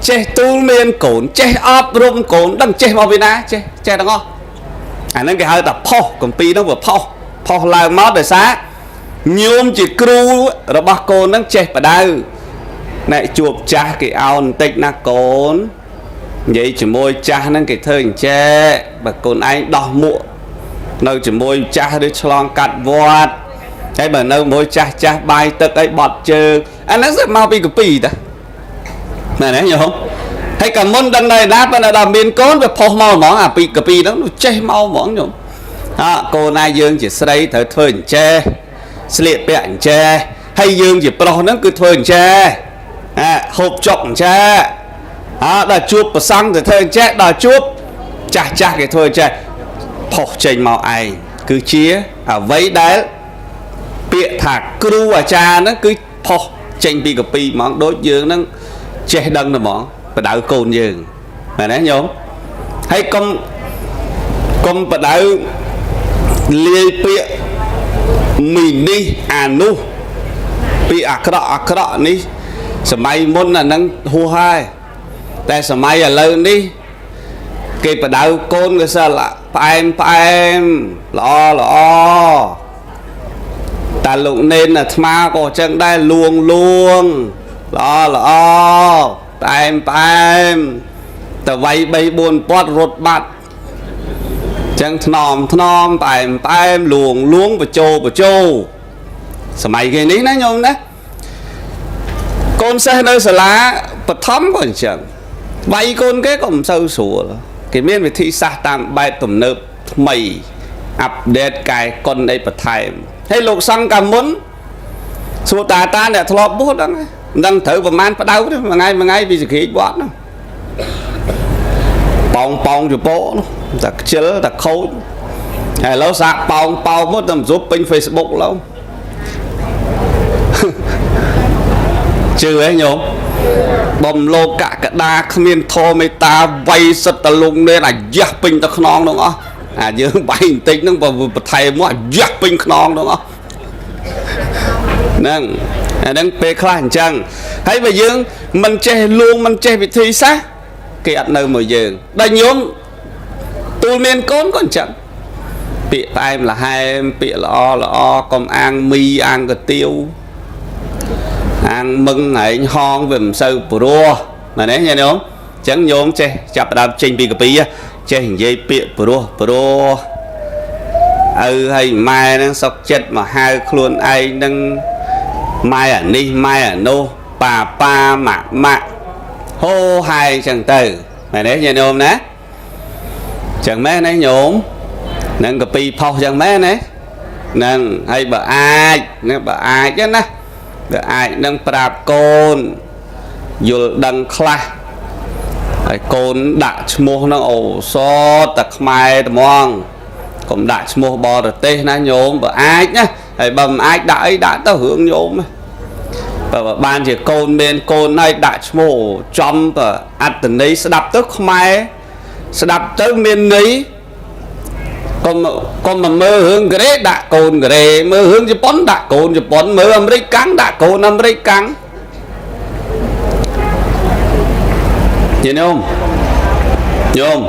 ចេះទូលមានកូនចេះអប់រំកូនដឹងចេះមកពីណាចេះចេះទាំងអស់អាហ្នឹងគេហៅថាផុសកំពីហ្នឹងវាផុសផុសឡើងមកដោយសារញោមជាគ្រូរបស់កូនហ្នឹងចេះបដៅណែជួបចាស់គេអោនបន្តិចណាកូននិយាយជាមួយចាស់ហ្នឹងគេធ្វើអញ្ចេះបើកូនឯងដោះមួកនៅជាមួយចាស់ឬឆ្លងកាត់វត្តហើយបើនៅមួយចាស់ចាស់បាយទឹកអីបត់ជើងអាហ្នឹងសិមកពីកពីតាមែនទេញោមហើយក៏មុនដឹងដែរណាប៉ុន្តែដល់មានកូនវាផុសមកហ្មងអាពីកពីហ្នឹងចេះមកហ្មងញោមអើកូនណាយើងជាស្រីត្រូវធ្វើអញ្ចេះស្លៀកពាក់អញ្ចេះហើយយើងជាប្រុសហ្នឹងគឺធ្វើអញ្ចេះអាហូបចុកអញ្ចេះអើដល់ជួបប្រសង់ទៅធ្វើអញ្ចេះដល់ជួបចាស់ចាស់គេធ្វើអញ្ចេះផុសចេញមកឯងគឺជាអ្វីដែលពាក្យថាគ្រូអាចារ្យហ្នឹងគឺផុសចេញពីកពីហ្មងដូចយើងហ្នឹងចេះដឹងតែហ្មងបដៅកូនយើងមែនទេញោមហើយកុំកុំបដៅលាយពាក្យមីនេះអានោះពាក្យអាក្រក់អាក្រក់នេះសម័យមុនអាហ្នឹងហួសហើយតែសម័យឥឡូវនេះគេបដៅកូនគេសិលផ្អែមផ្អែមល្អល្អតែលោកនេនអាត្មាក៏អញ្ចឹងដែរលួងលួងល្អល្អផ្អែមផ្អែមតវៃ3 4ពាត់រត់បាត់ចឹងថ្នមថ្នមផ្អែមផ្អែមលួងលួងបញ្ជោបញ្ជោសម័យគេនេះណាញោមណាកូនសិស្សនៅសាលាបឋមក៏អញ្ចឹងវាយកូនគេក៏មិនសូវស្រួលគេមានវិធីសាស្ត្រតាមបែបទំនើបថ្មីអាប់ដេតកែកុនអីបន្ថែមហើយលោកសង្ឃកាលមុនសួរតាតាអ្នកធ្លាប់បួសដឹងមិនដឹងត្រូវប្រមាណផ្ដៅទេមួយថ្ងៃមួយថ្ងៃពីសក្រាចវត្តនោះប៉ោងប៉ោងចពោនោះតែខ្ជិលតែខូច ហើយឥឡូវសាកប៉ោងប៉ោងមកតែមិនស្រួលពេញ Facebook ឡូវជឿហ៎ញោមបំលោកកកដាគ្មានធម៌មេត្តាវៃសិតតលងនេនអាយ៉ាស់ពេញទៅខ្នងនោះអស់អាយើងបាយបន្តិចហ្នឹងបើបន្ថែមមកអាយ៉ាស់ពេញខ្នងនោះអស់ហ្នឹងអាហ្នឹងពេលខ្លះអញ្ចឹងហើយបើយើងមិនចេះលួងមិនចេះវិធីសាស្ត្រគេអត់នៅមួយយើងដល់ញោមទូលមានកូនក៏អញ្ចឹងពាក្យផ្អែមល្ហែមពាក្យល្អល្អកុំអាងមីអាងកាទៀវអាងមឹងឯងហងវាមិនសូវព្រោះមែនទេញោមអញ្ចឹងញោមចេះចាប់ដើមចេញពីកាពីចេះនិយាយពាក្យព្រោះព្រោះឪហើយម៉ែហ្នឹងសុកចិត្តមកហៅខ្លួនឯងហ្នឹងម៉ែអានេះម៉ែអានោះប៉ាប៉ាម៉ាក់ម៉ាក់ហូហែអញ្ចឹងទៅមែនទេញោមណាចឹងមែនទេញោមនឹងកាពីផុសចឹងមែនទេនឹងហើយបើអាចណាបើអាចណាបើអាចនឹងប្រាប់កូនយល់ដឹងខ្លះហើយកូនដាក់ឈ្មោះហ្នឹងអូសតតែខ្មែរត្មងកុំដាក់ឈ្មោះបរទេសណាញោមបើអាចណាហើយបើមិនអាចដាក់អីដាក់ទៅរឿងញោមបើបានជាកូនមានកូនហើយដាក់ឈ្មោះចំទៅអត្តន័យស្ដាប់ទៅខ្មែរស្ដាប់ទៅមានន័យកុំកុំមកមើលរឿងកូរ៉េដាក់កូនកូរ៉េមើលរឿងជប៉ុនដាក់កូនជប៉ុនមើលអាមេរិកកាំងដាក់កូនអាមេរិកកាំងញោមញោម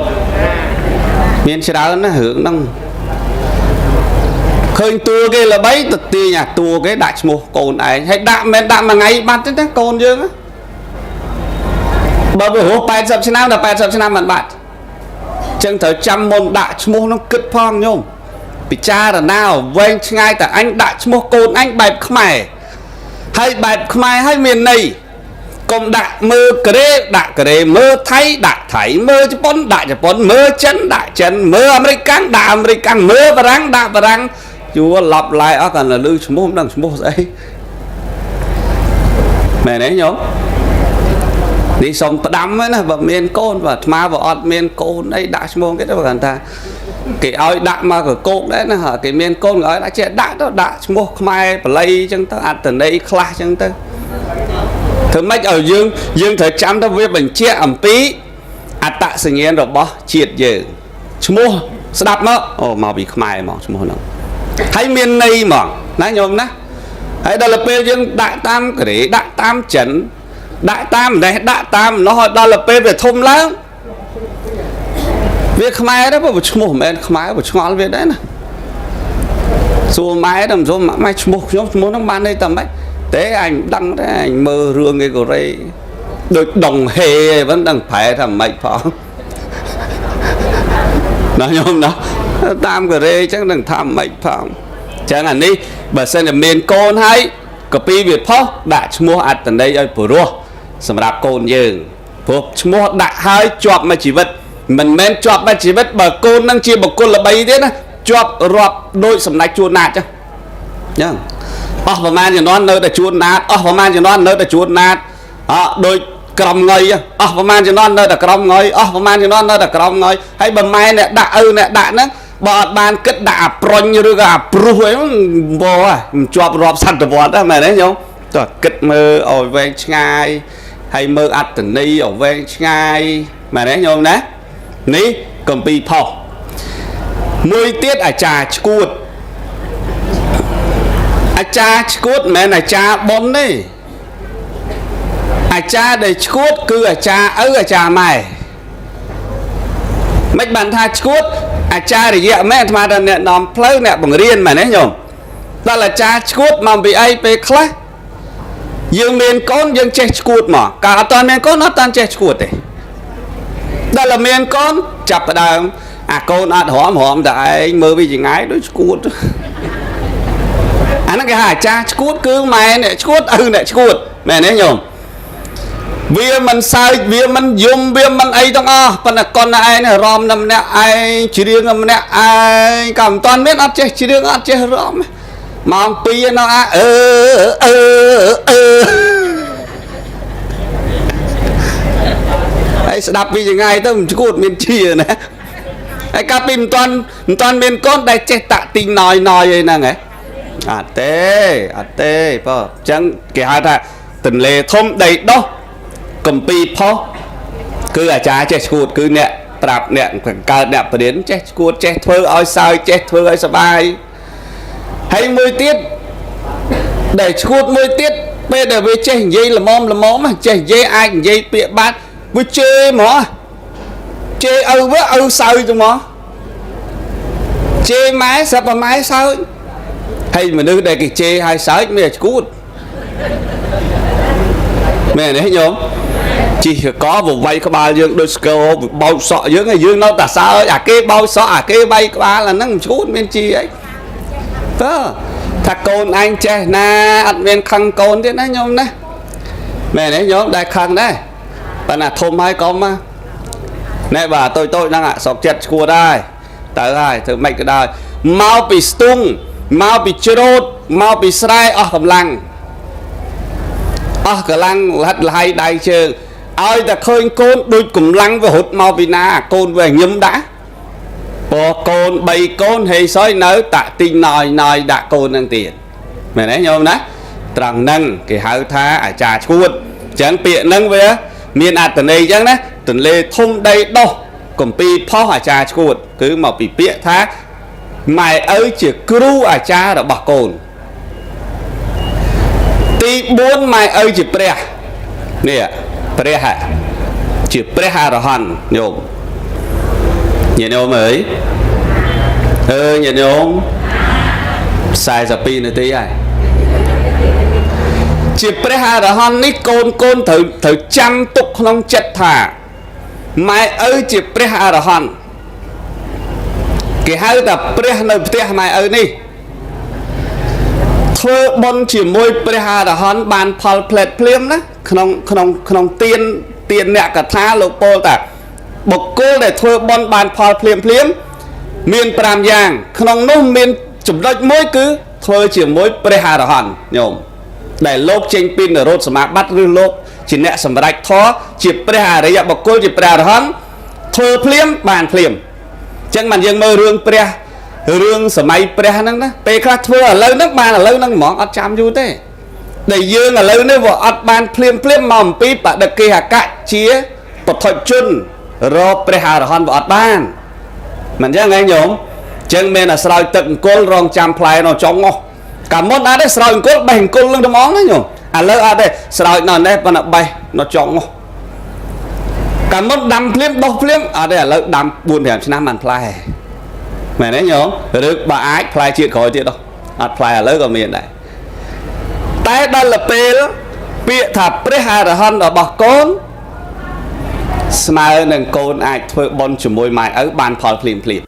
មានច្រើនណាស់រឿងហ្នឹងឃើញតួគេល្បីទៅទាញអាតួគេដាក់ឈ្មោះកូនឯងហើយដាក់មិនដាក់មួយថ្ងៃបាត់ទេណាកូនយើងបើវារស់80ឆ្នាំដល់80ឆ្នាំមិនបាត់ចឹងត្រូវចាំមុនដាក់ឈ្មោះនោះគិតផងញោមពិចារណាវែងឆ្ងាយតែអញដាក់ឈ្មោះកូនអញបែបខ្មែរហើយបែបខ្មែរហើយមានន័យកុំដាក់មើលកូរ៉េដាក់កូរ៉េមើលថៃដាក់ថៃមើលជប៉ុនដាក់ជប៉ុនមើលចិនដាក់ចិនមើលអាមេរិកកាំងដាក់អាមេរិកកាំងមើលបារាំងដាក់បារាំងជួលឡប់ឡាយអស់គាត់នៅលឺឈ្មោះមិនដឹងឈ្មោះស្អីមែនទេញោមនេះសុំផ្ដាំណាបើមានកូនបើអាត្មាបើអត់មានកូនអីដាក់ឈ្មោះគេទៅគាត់ថាគេឲ្យដាក់មកកកោកដែរណាគេមានកូនគេឲ្យដាក់ចេះដាក់ទៅដាក់ឈ្មោះខ្មែរបល័យអញ្ចឹងទៅអត្តន័យខ្លះអញ្ចឹងទៅធ្វើម៉េចឲ្យយើងត្រូវចាំទៅវាបញ្ជាក់អំពីអត្តសញ្ញាណរបស់ជាតិយើងឈ្មោះស្ដាប់មកអូមកពីខ្មែរហ្មងឈ្មោះហ្នឹងហើយមានន័យហ្មងណាញោមណាហើយដល់ពេលយើងដាក់តាមកូរ៉េដាក់តាមចិនដាក់តាមនេះដាក់តាមនោះឲ្យដល់ពេលវាធំឡើងវាខ្មែរដែរបើឈ្មោះមិនមែនខ្មែរបើឆ្ងល់វាដែរណាសួរម៉ែដល់សួរម៉ែឈ្មោះខ្ញុំឈ្មោះហ្នឹងបានន័យតែម៉េចទេអញមិនដឹងទេអញមើលរឿងឯកូរ៉េដូចដងហេហ្នឹងដឹងប្រែថាម៉េចផងណាញោមណាតាមកូរ៉េអញ្ចឹងដឹងថាម៉េចផងអញ្ចឹងអានេះបើសិនជាមានកូនហើយកពីវាផុសដាក់ឈ្មោះអត្តន័យឲ្យព្រោះសម្រាប់កូនយើងព្រោះឈ្មោះដាក់ហើយជាប់មួយជីវិតមិនមែនជាប់មួយជីវិតបើកូននឹងជាបុគ្គលល្បីទៀតណាជាប់រាប់ដូចសម្ដេចជួនណាតចឹងចឹងអស់ប្រហែលជំនាន់នៅតែជួនណាតអស់ប្រហែលជំនាន់នៅតែជួនណាតអដូចក្រំងុយអស់ប្រហែលជំនាន់នៅតែក្រំងុយអស់ប្រហែលជំនាន់នៅតែក្រំងុយហើយបើម៉ែអ្នកដាក់ឪអ្នកដាក់ហ្នឹងបើអត់បានគិតដាក់អាប្រុញឬក៏អាព្រុសអីបមិនជាប់រាប់សតវត្សហ្នឹងមែនទេញោមតោះគិតមើលឲ្យវែងឆ្ងាយហើយមើលអត្តន័យឲ្យវែងឆ្ងាយមែនទេញោមណានេះកំពីផុសមួយទៀតអាចារ្យឈួតអាចារ្យឈួតមិនមែនអាចារ្យប៉ុនទេអាចារ្យដែលឈួតគឺអាចារ្យឪអាចារ្យម៉ែមិនបានថាឈួតអាចារ្យៈមែនអាត្មាថាអ្នកនាំផ្លូវអ្នកបង្រៀនមែនទេញោមដល់អាចារ្យឈួតមកពីអីពេលខ្លះយើងមានកូនយើងចេះឈួតមកកាលអត់តាន់មានកូនអត់តាន់ចេះឈួតទេដល់តែមានកូនចាប់ផ្ដើមអាកូនអត់រំរំតែឯងមើលវាចង្ងាយដូចឈួតអាហ្នឹងគេហៅអាចារ្យឈួតគឺម៉ែអ្នកឈួតឪអ្នកឈួតមែនទេញោមវាមិនសើចវាមិនយំវាមិនអីទាំងអស់ប៉ុន្តែកូនឯងរំតែម្នាក់ឯងច្រៀងតែម្នាក់ឯងក៏មិនតាន់មានអត់ចេះច្រៀងអត់ចេះរំម៉ោង2នៅអាអឺអឺអឺហើយស្ដាប់ពីចង្ងាយទៅមិនឈួតមានជាណា ហើយកាលពីមិនតាន់មានកូនដែលចេះតាក់ទីងណយណយអីហ្នឹងហ៎អត់ទេអត់ទេបងអញ្ចឹងគេហៅថាទន្លេធំដីដោះកំពីផុសគឺអាចារ្យចេះឈួតគឺអ្នកប្រាប់អ្នកបង្កើតអ្នកបរៀនចេះឈួតចេះធ្វើឲ្យសើចចេះធ្វើឲ្យសប្បាយហើយមួយទៀតដែលឈួតមួយទៀតពេលដែលវាចេះនិយាយល្មមល្មមចេះនិយាយអាចនិយាយពាក្យបាត់វាជេរហ្មងជេរឪវាឪសើចទៅហ្មងជេរម៉ែស្រាប់តែម៉ែសើចហើយមនុស្សដែលគេជេរឲ្យសើចមានតែឈួតមែនទេញោមជីកកវវាយក្បាលយើងដូចស្គរបោកសក់យើងហើយយើងនៅតែសើចអាគេបោកសក់អាគេវាយក្បាលអាហ្នឹងឈួតមានជីអីតើថាកូនឯងចេះណាអត់មានខឹងកូនទៀតណាញោមណាមែនទេញោមដែលខឹងដែរប៉ុន្តែធំហើយកុំណាណែបាទតូចតូចហ្នឹងសុកចិត្តឈួតហើយទៅហើយធ្វើម៉េចក៏ដោយមកពីស្ទុងមកពីច្រូតមកពីស្រែអស់កម្លាំងអស់កម្លាំងលហិតលហៃដៃជើងឲ្យតែឃើញកូនដូចកម្លាំងវារត់មកពីណាកូនវាញឹមដាក់ពកូន3កូនហេសយនៅតាក់ទីងណយណយដាក់កូននឹងទៀតមែនទេញោមណាត្រង់ហ្នឹងគេហៅថាអាចារ្យឈួតអញ្ចឹងពាក្យហ្នឹងវាមានអត្ថន័យអញ្ចឹងណាទន្លេធំដីដោះកំពីផុសអាចារ្យឈួតគឺមកពីពាក្យថាម៉ែឪជាគ្រូអាចារ្យរបស់កូនទី4ម៉ែឪជាព្រះនេះព្រះហ่ะជាព្រះអរហន្តញោមញាតិញោមអើយអើញាតិញោម42នាទីហើយជាព្រះអរហន្តនេះកូនកូនត្រូវចាំទុកក្នុងចិត្តថាម៉ែឪជាព្រះអរហន្តគេហៅថាព្រះនៅផ្ទះម៉ែឪនេះធ្វើបុណ្យជាមួយព្រះអរហន្តបានផលផ្លែតភ្លាមណាក្នុងក្នុងក្នុងទានអ្នកកថាលោកពោលថាបុគ្គលដែលធ្វើបុណ្យបានផលភ្លាមភ្លាមមាន5យ៉ាងក្នុងនោះមានចំណុចមួយគឺធ្វើជាមួយព្រះអរហន្តញោមដែលលោកចេញពីនិរោធសមាបត្តិឬលោកជាអ្នកសម្រេចធម៌ជាព្រះអរិយបុគ្គលជាព្រះអរហន្តធ្វើភ្លាមបានភ្លាមអញ្ចឹងបានយើងមើលរឿងព្រះរឿងសម័យព្រះហ្នឹងណាពេលខ្លះធ្វើឥឡូវហ្នឹងបានឥឡូវហ្នឹងហ្មងអត់ចាំយូរទេដែលយើងឥឡូវនេះវាអត់បានភ្លាមភ្លាមមកអំពីបដិកិហកៈជាពុទ្ធជនរកព្រះអរហន្តវាអត់បានមិនអញ្ចឹងឯងញោមអញ្ចឹងមានតែស្រោចទឹកអង្គលរងចាំផ្លែនៅចុងនោះកាលមុនអត់ទេស្រោចអង្គលបេះអង្គលនឹងត្មងណាញោមឥឡូវអត់ទេស្រោចនៅនេះប៉ុន្តែបេះនៅចុងនោះកាលមុនដាំភ្លាមដោះភ្លាមអត់ទេឥឡូវដាំ4 5ឆ្នាំបានផ្លែមែនទេញោមឬបើអាចផ្លែជាតិក្រោយទៀតនោះអត់ផ្លែឥឡូវក៏មានដែរតែដល់ពេលពាក្យថាព្រះអរហន្តរបស់កូនស្មើនឹងកូនអាចធ្វើបុណ្យជាមួយម៉ែឪបានផលភ្លាមភ្លាម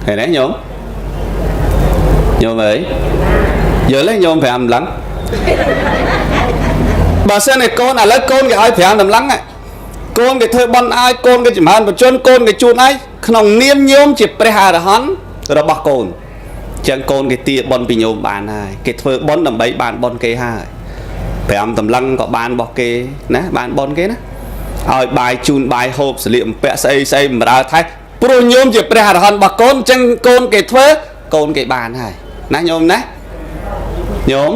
ឃើញទេញោមញោមអើយយល់ទេញោម5តម្លឹងបើសិនតែកូនឥឡូវកូនគេឲ្យ5តម្លឹងកូនគេធ្វើបុណ្យឲ្យកូនគេចម្រើនបជនកូនគេជូនឲ្យក្នុងនាមញោមជាព្រះអរហន្តរបស់កូនចឹងកូនគេទាបុណ្យពីញោមបានហើយគេធ្វើបុណ្យដើម្បីបានបុណ្យគេហើយ5តម្លឹងក៏បានរបស់គេណាបានបុណ្យគេណាឲ្យបាយជូនបាយហូបស្លៀកបំពាក់ស្អីស្អីបំរើថែព្រោះញោមជាព្រះអរហន្តរបស់កូនចឹងកូនគេធ្វើកូនគេបានហើយណាញោមណាញោម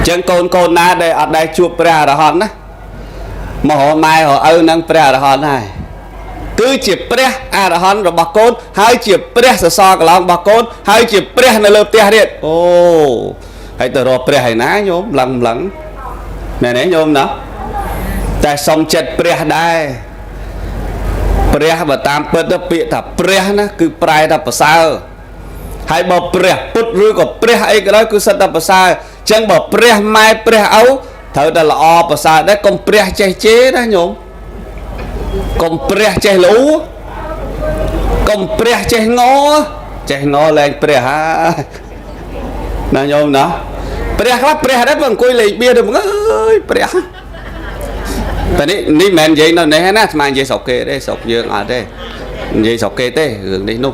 ចឹងកូនកូនណាដែលអត់ដែលជួបព្រះអរហន្តណាមករកម៉ែរកឪនឹងព្រះអរហន្តហើយគឺជាព្រះអរហន្តរបស់កូនហើយជាព្រះសសរកឡោងរបស់កូនហើយជាព្រះនៅលើផ្ទះទៀតអូហើយទៅរកព្រះឯណាញោមឡឹងឡឹងមែនទេញោមណាតែសុំចិត្តព្រះដែរព្រះបើតាមពិតទៅពាក្យថាព្រះណាគឺប្រែថាប្រសើរហើយបើព្រះពុទ្ធឬក៏ព្រះអីក៏ដោយគឺសិតតែប្រសើរអញ្ចឹងបើព្រះម៉ែព្រះឪត្រូវតែល្អប្រសើរដែរកុំព្រះចេះជេរណាញោមកុំព្រះចេះលូកុំព្រះចេះងចេះងលែងព្រះហើយណាញោមណាព្រះខ្លះព្រះដែរបើអង្គុយលេងបៀទៅអើយព្រះតែនេះនេះមិនមែននិយាយនៅនេះណាស្មាននិយាយស្រុកគេទេស្រុកយើងអត់ទេនិយាយស្រុកគេទេរឿងនេះនោះ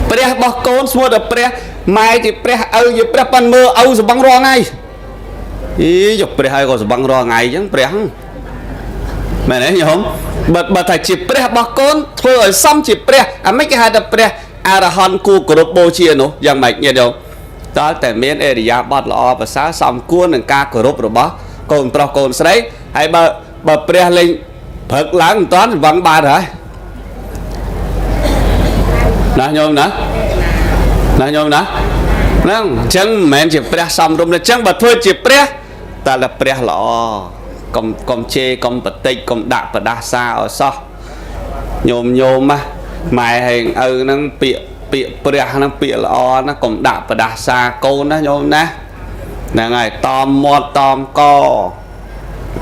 ព្រះរបស់កូនស្មោះតែព្រះម៉ែជាព្រះឪជាព្រះប៉ិនមើលឪសបឹងរាល់ថ្ងៃអីយកព្រះហើយក៏សបឹងរាល់ថ្ងៃអញ្ចឹងព្រះ មែនទេញោមបើថាជាព្រះរបស់កូនធ្វើឲ្យសមជាព្រះអាម៉េចគេហៅថាព្រះអរហន្តគួរគោរពបូជានោះយ៉ាងម៉េចញាតិញោមតើតែមានអរិយាប័ត្រល្អប្រសើរសមគួរនឹងការគោរពរបស់កូនប្រុសកូនស្រីហើយបើព្រះលេងព្រឹកឡើងមិនតាន់វឹងបានហើយណាញោមណាណាញោមណាហ្នឹងអញ្ចឹងមិនមែនជាព្រះសំរុំទេអញ្ចឹងបើធ្វើជាព្រះតើតែព្រះល្អកុំជេរកុំបតិចកុំដាក់បដាសាឲ្យសោះញោមញោមណាម៉ែហើយឪហ្នឹងពាក្យព្រះហ្នឹងពាក្យល្អណាកុំដាក់បដាសាកូនណាញោមណាហ្នឹងហើយតមមាត់តមក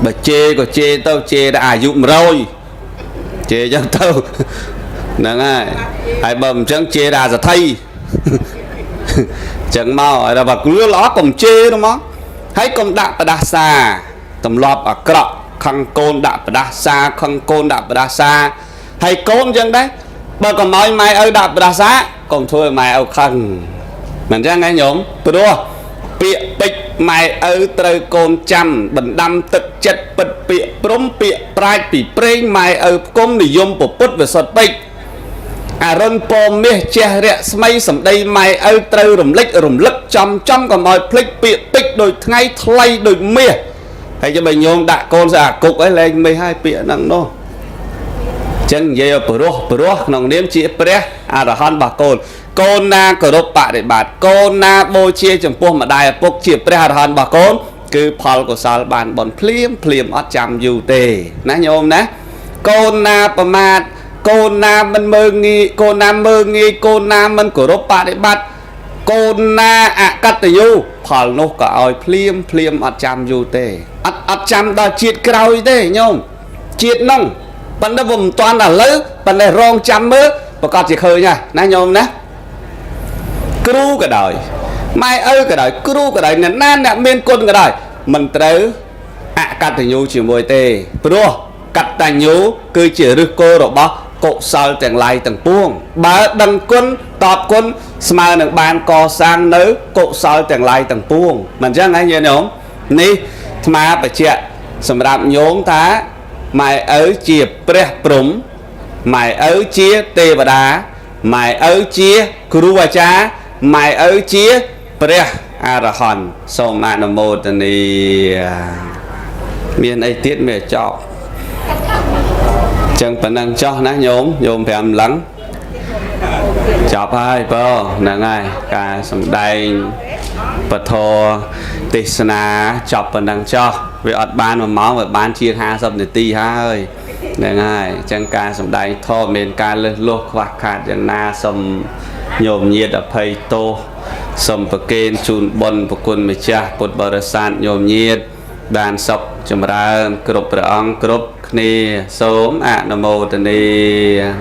បើជេរក៏ជេរទៅជេរដល់អាយុ100ជេរចឹងទៅហ្នឹងហើយហើយបើមិនចឹងជេរដល់សថីចឹងមកហើយដល់បើគ្រឿល្អកុំជេរហ្មងហើយកុំដាក់បដាសាទម្លាប់អាក្រក់ខឹងកូនដាក់បដាសាខឹងកូនដាក់បដាសាហើយកូនចឹងដែរបើកុំឲ្យម៉ែឪដាក់បដាសាកុំធ្វើឲ្យម៉ែឪខឹងមិនចឹងហ៎ញោមព្រោះពាក្យពេចម៉ែឪត្រូវកូនចាំបណ្ដាំទឹកចិត្តពិតពាក្យព្រំពាក្យប្រាជ្ញពីព្រេងម៉ែឪផ្គុំនិយមពុទ្ធវិសុទ្ធពេជ្រអរុនពមាសជះរស្មីសម្ដីម៉ែឪត្រូវរំលេចរំលឹកចំចំកុំឲ្យភ្លេចពាក្យពេចដូចថ្ងៃថ្លៃដូចមាសហើយចាំបើញោមដាក់កូនស្អាគុកអីលែងមាសហើយពាក្យហ្នឹងនោះចឹងនិយាយឲ្យព្រោះក្នុងនាមជាព្រះអរហន្តរបស់កូនកូនណាគោរពបរិបត្តិកូនណាបូជាចំពោះម្ដាយឪពុកជាព្រះអរហន្តរបស់កូនគឺផលកុសលបានបុណ្យភ្លាមភ្លាមអត់ចាំយូរទេណាញោមណាកូនណាប្រមាទកូនណាមិនមើងងាយកូនណាមើងងាយកូនណាមិនគោរពបរិបត្តិកូនណាអកតញ្ញូផលនោះក៏ឲ្យភ្លាមភ្លាមអត់ចាំយូរទេអត់ចាំដល់ជាតិក្រោយទេញោមជាតិនោះប៉ុន្តែវាមិនតាន់ឥឡូវប៉ុន្តែរងចាំមើលប្រកាសជាឃើញណាណាញោមណាគ្រូក៏ដោយម៉ែឪក៏ដោយគ្រូក៏ដោយអ្នកណាអ្នកមានគុណក៏ដោយមិនត្រូវអកតញ្ញូជាមួយទេព្រោះកតញ្ញូគឺជាឫសគល់របស់កុសលទាំងឡាយទាំងពួងបើដឹងគុណតបគុណស្មើនឹងបានកសាងនៅកុសលទាំងឡាយទាំងពួងមិនអញ្ចឹងហ៎ញាតិញោមនេះអាត្មាបញ្ជាក់សម្រាប់ញោមថាម៉ែឪជាព្រះព្រំម៉ែឪជាទេវតាម៉ែឪជាគ្រូអាចារ្យម៉ែឪជាព្រះអរហន្តសូមអនុមោទនាមានអីទៀតមានចប់ចឹងប៉ុណ្ណឹងចោះណាញោមញោម5ឡឹងចប់ហើយបើហ្នឹងហើយការសម្ដែងពធទេសនាចប់ប៉ុណ្ណឹងចោះវាអត់បាន1ម៉ោងវាបានជាង50នាទីហើយហ្នឹងហើយចឹងការសម្ដែងធម៌មានការលើសលស់ខ្វះខាតយ៉ាងណាសូមញោមញាតិអភ័យទោសសូមប្រគេនជូនបុណ្យប្រគុណម្ចាស់ពុទ្ធបរិស័ទញោមញាតិបានសុខចម្រើនគ្រប់ព្រះអង្គគ្រប់គ្នាសូមអនុមោទនា។